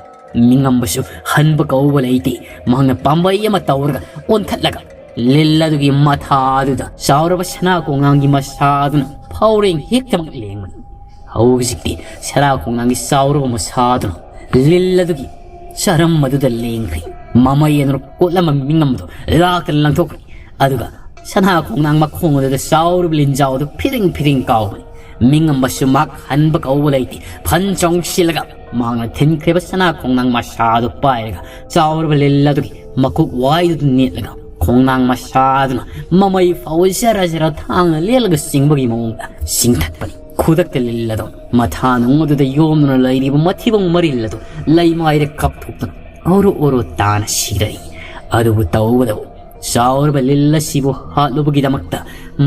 ꯃꯤꯡꯉꯝꯕꯁꯨ ꯍꯟꯕ ꯀꯧꯕ ꯂꯩꯇꯦ꯫ ꯃꯍꯥꯛꯅ ꯄꯥꯝꯕꯩ ꯑꯃ ꯇꯧꯔꯒ ꯑꯣꯟꯊꯠꯂꯒ ꯂꯤꯜ ꯑꯗꯨꯒꯤ ꯃꯊꯥ ꯑꯗꯨꯗ ꯆꯥꯎꯔꯕ ꯁꯅꯥ ꯈꯣꯡꯅꯥꯡꯒꯤ ꯃꯁꯥ ꯑꯗꯨꯅ ꯐꯥꯎꯔꯦꯡ ꯍꯦꯛꯇꯃꯛ ꯂꯦꯡꯕꯅꯤ꯫ ꯍꯧꯖꯤꯛꯇꯤ ꯁꯅꯥ ꯈꯣꯡꯅꯥꯡꯒꯤ ꯆꯥꯎꯔꯕ ꯃꯁꯥ ꯑꯗꯨꯅ ꯂꯤꯜ ꯑꯗꯨꯒꯤ ꯆꯔꯝ ꯑꯗꯨꯗ ꯂꯦꯡꯈ꯭ꯔꯦ꯫ ꯃꯃꯩ ꯑꯗꯨꯅ ꯀꯣꯠꯂꯝꯕ ꯃꯤꯡꯉꯝꯕꯗꯨ ꯂꯥꯛꯇꯅ ꯂꯪꯊꯣꯛꯈ꯭ꯔꯦ꯫ ꯑꯗꯨꯒ ꯁꯅꯥ ꯈꯣꯡꯅꯥꯡ ꯃꯈꯣꯡ ꯑꯗꯨꯗ ꯆꯥꯎꯔꯕ ꯂꯤꯟꯖꯥꯎ ꯑꯗꯨ ꯐꯤꯔꯤꯡ ꯐꯤꯔꯤꯡ ꯀꯥꯎꯕꯅꯤ꯫ ꯃꯤꯡꯉꯝꯕꯁꯨ ꯃꯍꯥꯛ ꯍꯟꯕ ꯀꯧꯕ ꯂꯩꯇꯦ꯫ ꯐꯟ ꯆꯣꯡꯁꯤꯜꯂꯒ ꯃꯍꯥꯛꯅ ꯊꯤꯟꯈ꯭ꯔꯤꯕ ꯁꯅꯥ ꯈꯣꯡꯅꯥꯡ ꯃꯁꯥ ꯑꯗꯨ ꯄꯥꯏꯔꯒ ꯆꯥꯎꯔꯕ ꯂꯤꯜ ꯑꯗꯨꯒꯤ ꯃꯀꯣꯛ ꯋꯥꯏꯗꯨꯗ ꯅꯦꯠꯂꯒ ꯈꯣꯡꯅꯥꯡ ꯃꯁꯥꯗꯨꯅ ꯃꯃꯩ ꯐꯥꯎ ꯖꯔ ꯖꯔ ꯊꯥꯡꯅ ꯂꯦꯜꯂꯒ ꯆꯤꯡꯕꯒꯤ ꯃꯑꯣꯡꯗ ꯆꯤꯡꯊꯠꯄꯅꯤ꯫ ꯈꯨꯗꯛꯇ ꯂꯤꯜ ꯑꯗꯣ ꯃꯊꯥ ꯅꯨꯡ ꯑꯗꯨꯗ ꯌꯣꯝꯗꯨꯅ ꯂꯩꯔꯤꯕ ꯃꯊꯤꯕꯣꯡ ꯃꯔꯤꯜ ꯑꯗꯨ ꯂꯩꯃꯥꯏꯗ ꯀꯥꯞꯊꯣꯛꯇꯨꯅ ꯑꯣꯔꯣ ꯑꯣꯔꯣ ꯇꯥꯅ ꯁꯤꯔꯛꯏ꯫ ꯑꯗꯨꯕꯨ ꯇꯧꯕꯗꯕꯨ ꯆꯥꯎꯔꯕ ꯂꯤꯜ ꯑꯁꯤꯕꯨ ꯍꯥꯠꯂꯨꯕꯒꯤꯗꯃꯛꯇ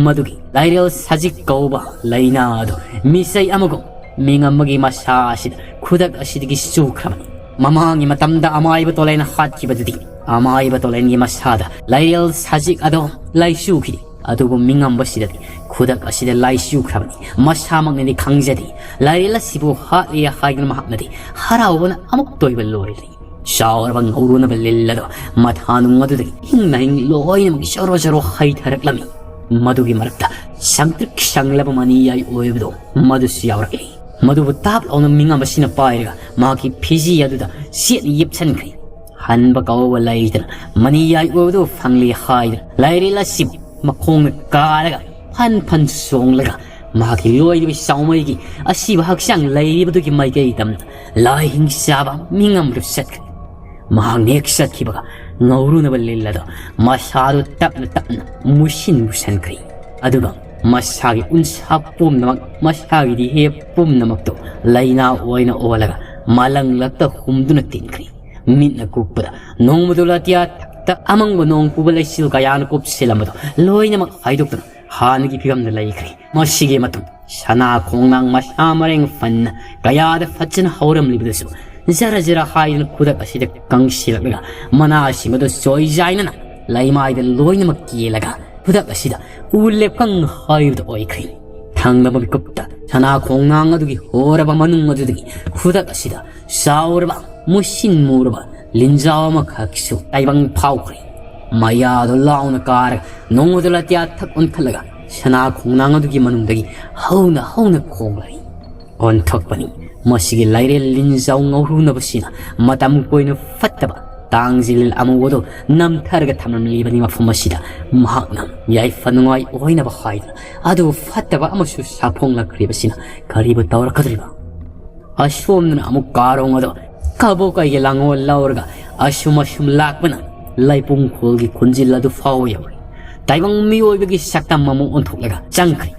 ꯃꯗꯨꯒꯤ ꯂꯥꯏꯔꯦꯜ ꯁꯖꯤꯛ ꯀꯧꯕ ꯂꯥꯏꯅꯥ ꯑꯗꯨ ꯃꯤꯁꯩ ꯑꯃꯒꯨꯝ ꯃꯤꯡ ꯑꯃꯒꯤ ꯃꯁꯥ ꯑꯁꯤꯗ ꯈꯨꯗꯛ ꯑꯁꯤꯗꯒꯤ ꯆꯨꯈ꯭ꯔꯕꯅꯤ꯫ ꯃꯃꯥꯡꯒꯤ ꯃꯇꯝꯗ ꯑꯃꯥꯏꯕ ꯇꯣꯂꯦꯟ ꯍꯥꯠꯈꯤꯕꯗꯨꯗꯤ ꯑꯃꯥꯏꯕ ꯇꯣꯂꯦꯟꯒꯤ ꯃꯁꯥꯗ ꯂꯥꯏꯔꯦꯜ ꯁꯖꯤꯛ ꯑꯗꯣ ꯂꯥꯏꯆꯨꯈꯤꯗꯦ꯫ ꯑꯗꯨꯕꯨ ꯃꯤꯉꯝꯕꯁꯤꯗꯗꯤ ꯈꯨꯗꯛ ꯑꯁꯤꯗ ꯂꯥꯏꯆꯨꯈ꯭ꯔꯕꯅꯤ꯫ ꯃꯁꯥꯃꯛꯅꯗꯤ ꯈꯪꯖꯗꯦ꯫ ꯂꯥꯏꯔꯦꯜ ꯑꯁꯤꯕꯨ ꯍꯥꯠꯂꯦ ꯍꯥꯏꯗꯨꯅ ꯃꯍꯥꯛꯅꯗꯤ ꯍꯔꯥꯎꯕꯅ ꯑꯃꯨꯛꯇ ꯑꯣꯏꯕ ꯂꯣꯏꯔꯦ꯫ ꯆꯥꯎꯔꯕ ꯉꯧꯔꯨꯅꯕ ꯂꯤꯜ ꯑꯗꯣ ꯃꯊꯥꯅꯨꯡ ꯑꯗꯨꯗꯒꯤ ꯍꯤꯡꯅ ꯍꯤꯡ ꯂꯣꯏꯅꯃꯛ ꯆꯣꯔꯣ ꯆꯣꯔꯣ ꯍꯩꯊꯔꯛꯂꯝꯃꯤ꯫ ꯃꯗꯨꯒꯤ ꯃꯔꯛꯇ ꯁꯪꯇ꯭ꯔꯤꯛ ꯁꯪꯂꯕ ꯃꯅꯤꯌꯥꯏ ꯑꯣꯏꯕꯗꯣ ꯃꯗꯨꯁꯨ ꯌꯥꯎꯔꯛꯏ꯫ ꯃꯗꯨꯕꯨ ꯇꯥꯞ ꯂꯥꯎꯅ ꯃꯤꯉꯝꯕꯁꯤꯅ ꯄꯥꯏꯔꯒ ꯃꯍꯥꯛꯀꯤ ꯐꯤꯖꯤ ꯑꯗꯨꯗ ꯆꯦꯠꯅ ꯌꯦꯞꯁꯟꯈ꯭ꯔꯦ꯫ ꯍꯟꯕ ꯀꯧꯕ ꯂꯩꯇꯅ ꯃꯅꯤꯌꯥꯏ ꯑꯣꯏꯕꯗꯨ ꯐꯪꯂꯦ ꯍꯥꯏꯗꯨꯅ ꯂꯥꯏꯔꯦꯜ ꯑꯁꯤꯕꯨ ꯃꯈꯣꯡꯅ ꯀꯥꯔꯒ ꯐꯟ ꯐꯟ ꯆꯣꯡꯂꯒ ꯃꯍꯥꯛꯀꯤ ꯂꯣꯏꯔꯤꯕ ꯆꯥꯎꯃꯩꯒꯤ ꯑꯁꯤꯕ ꯍꯛꯆꯥꯡ ꯂꯩꯔꯤꯕꯗꯨꯒꯤ ꯃꯥꯏꯀꯩ ꯇꯝꯅ ꯂꯥꯏꯍꯤꯡ ꯆꯥꯕ ꯃꯤꯉꯝꯕꯗꯨ ꯆꯠꯈ꯭ꯔꯦ꯫ ꯃꯍꯥꯛ ꯅꯦꯛ ꯆꯠꯈꯤꯕꯒ ꯉꯧꯔꯨꯅꯕ ꯂꯤꯜ ꯑꯗꯣ ꯃꯁꯥꯗꯨ ꯇꯞꯅ ꯇꯞꯅ ꯃꯨꯁꯤꯟ ꯃꯨꯁꯟꯈ꯭ꯔꯦ꯫ ꯑꯗꯨꯒ ꯃꯁꯥꯒꯤ ꯎꯟꯁꯥ ꯄꯨꯝꯅꯃꯛ, ꯃꯁꯥꯒꯤ ꯗꯤꯍꯦ ꯄꯨꯝꯅꯃꯛꯇꯨ ꯂꯥꯏꯅꯥ ꯑꯣꯏꯅ ꯑꯣꯜꯂꯒ ꯃꯂꯪꯂꯛꯇ ꯍꯨꯝꯗꯨꯅ ꯇꯤꯟꯈ꯭ꯔꯦ꯫ ꯃꯤꯠꯅ ꯀꯨꯞꯄꯗ ꯅꯣꯡꯃꯗꯣ ꯂꯥꯇꯤꯌꯥ ꯊꯛꯇ ꯑꯃꯪꯕ ꯅꯣꯡ ꯄꯨꯕ ꯂꯩꯆꯤꯜ ꯀꯌꯥꯅ ꯀꯨꯞꯁꯤꯜꯂꯝꯕꯗꯣ ꯂꯣꯏꯅꯃꯛ ꯍꯥꯏꯗꯣꯛꯇꯨꯅ ꯍꯥꯟꯅꯒꯤ ꯐꯤꯕꯝꯗ ꯂꯩꯈ꯭ꯔꯦ꯫ ꯃꯁꯤꯒꯤ ꯃꯇꯨꯡ ꯁꯅꯥ ꯈꯣꯡꯅꯥꯡ ꯃꯁꯥ ꯃꯔꯦꯡ ꯐꯟꯅ ꯀꯌꯥꯗ ꯐꯠꯆꯅ ꯍꯧꯔꯝꯂꯤꯕꯗꯨꯁꯨ ꯖꯔ ꯖꯔ ꯍꯥꯏꯗꯨꯅ ꯈꯨꯗꯛ ꯑꯁꯤꯗ ꯀꯪꯁꯤꯜꯂꯛꯂꯒ ꯃꯅꯥꯁꯤꯡ ꯑꯗꯨ ꯆꯣꯏꯖꯥꯏꯅꯅ ꯂꯩꯃꯥꯏꯗ ꯂꯣꯏꯅꯃꯛ ꯀꯦꯜꯂꯒ ꯈꯨꯗꯛ ꯑꯁꯤꯗ ꯎ ꯂꯦꯞꯀꯪ ꯍꯥꯏꯕꯗꯨ ꯑꯣꯏꯈ꯭ꯔꯦ꯫ ꯊꯪꯅꯕ ꯃꯤꯀꯨꯞꯇ ꯁꯅꯥ ꯈꯣꯡꯅꯥꯡ ꯑꯗꯨꯒꯤ ꯍꯣꯔꯕ ꯃꯅꯨꯡ ꯑꯗꯨꯗꯒꯤ ꯈꯨꯗꯛ ꯑꯁꯤꯗ ꯆꯥꯎꯔꯕ ꯃꯨꯁꯤꯟ ꯃꯨꯔꯕ ꯂꯤꯟꯖꯥꯎ ꯑꯃꯈꯛꯁꯨ ꯇꯥꯏꯕꯪ ꯐꯥꯎꯈ꯭ꯔꯦ꯫ ꯃꯌꯥꯗꯨ ꯂꯥꯎꯅ ꯀꯥꯔꯒ ꯅꯣꯡꯃꯗꯨ ꯂꯥꯇꯤꯌꯥ ꯊꯛ ꯑꯣꯟꯈꯠꯂꯒ ꯁꯅꯥ ꯈꯣꯡꯅꯥꯡ ꯑꯗꯨꯒꯤ ꯃꯅꯨꯡꯗꯒꯤ ꯍꯧꯅ ꯍꯧꯅ ꯈꯣꯡꯂꯛꯏ꯫ ꯑꯣꯟꯊꯣꯛꯄꯅꯤ꯫ ꯃꯁꯤꯒꯤ ꯂꯥꯏꯔꯦꯜ ꯂꯤꯟꯖꯥꯎ ꯉꯧꯔꯨꯅꯕꯁꯤꯅ ꯃꯇꯝ ꯀꯨꯏꯅ ꯐꯠꯇꯕ ꯇꯥꯡꯖꯤꯜ ꯑꯃꯨꯕꯗꯨ ꯅꯝꯊꯔꯒ ꯊꯝꯂꯝꯂꯤꯕꯅꯤ꯫ ꯃꯐꯝ ꯑꯁꯤꯗ ꯃꯍꯥꯛꯅ ꯌꯥꯏꯐ ꯅꯨꯡꯉꯥꯏ ꯑꯣꯏꯅꯕ ꯍꯥꯏꯗꯨꯅ ꯑꯗꯨꯕꯨ ꯐꯠꯇꯕ ꯑꯃꯁꯨ ꯁꯥꯐꯣꯡꯂꯛꯈ꯭ꯔꯤꯕꯁꯤꯅ ꯀꯔꯤꯕꯨ ꯇꯧꯔꯛꯀꯗꯧꯔꯤꯕ? ꯑꯁꯣꯝꯗꯅ ꯑꯃꯨꯛ ꯀꯥꯔꯣꯡ ꯑꯗꯣ ꯀꯕꯣꯀꯩꯒꯤ ꯂꯥꯡꯑꯣꯜ ꯂꯧꯔꯒ ꯑꯁꯨꯝ ꯑꯁꯨꯝ ꯂꯥꯛꯄꯅ ꯂꯩꯄꯨꯡ ꯈꯨꯜꯒꯤ ꯈꯨꯟꯖꯤꯜ ꯑꯗꯨ ꯐꯥꯎꯕ ꯌꯧꯔꯦ꯫ ꯇꯥꯏꯕꯪ ꯃꯤꯑꯣꯏꯕꯒꯤ ꯁꯛꯇꯝ ꯑꯃ ꯑꯣꯟꯊꯣꯛꯂꯒ ꯆꯪꯈ꯭ꯔꯦ꯫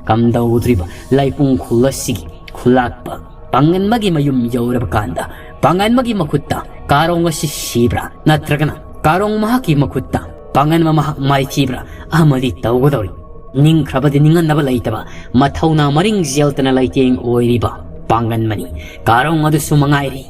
ꯀꯝꯗꯧꯗ꯭ꯔꯤꯕ ꯂꯩꯄꯨꯡ ꯈꯨꯜ ꯑꯁꯤꯒꯤ ꯈꯨꯜꯂꯥꯛꯄ ꯄꯥꯡꯒꯟꯕꯒꯤ ꯃꯌꯨꯝ ꯌꯧꯔꯕ ꯀꯥꯟꯗ ꯄꯥꯡꯒꯟꯕꯒꯤ ꯃꯈꯨꯠꯇ ꯀꯥꯔꯣꯡ ꯑꯁꯤ ꯁꯤꯕ꯭ꯔꯥ, ꯅꯠꯇ꯭ꯔꯒꯅ ꯀꯥꯔꯣꯡ ꯃꯍꯥꯛꯀꯤ ꯃꯈꯨꯠꯇ ꯄꯥꯡꯒꯟꯕ ꯃꯍꯥꯛ ꯃꯥꯏꯊꯤꯕ꯭ꯔꯥ ꯑꯃꯗꯤ ꯇꯧꯒꯗꯧꯔꯤ꯫ ꯅꯤꯡꯈ꯭ꯔꯕꯗꯤ ꯅꯤꯡꯍꯟꯅꯕ ꯂꯩꯇꯕ, ꯃꯊꯧꯅꯥ ꯃꯔꯤꯡ ꯖꯦꯜꯇꯅ ꯂꯩꯇꯦꯡ ꯑꯣꯏꯔꯤꯕ ꯄꯥꯡꯒꯟꯕꯅꯤ꯫ ꯀꯥꯔꯣꯡ ꯑꯗꯨꯁꯨ ꯃꯉꯥꯏꯔꯤ꯫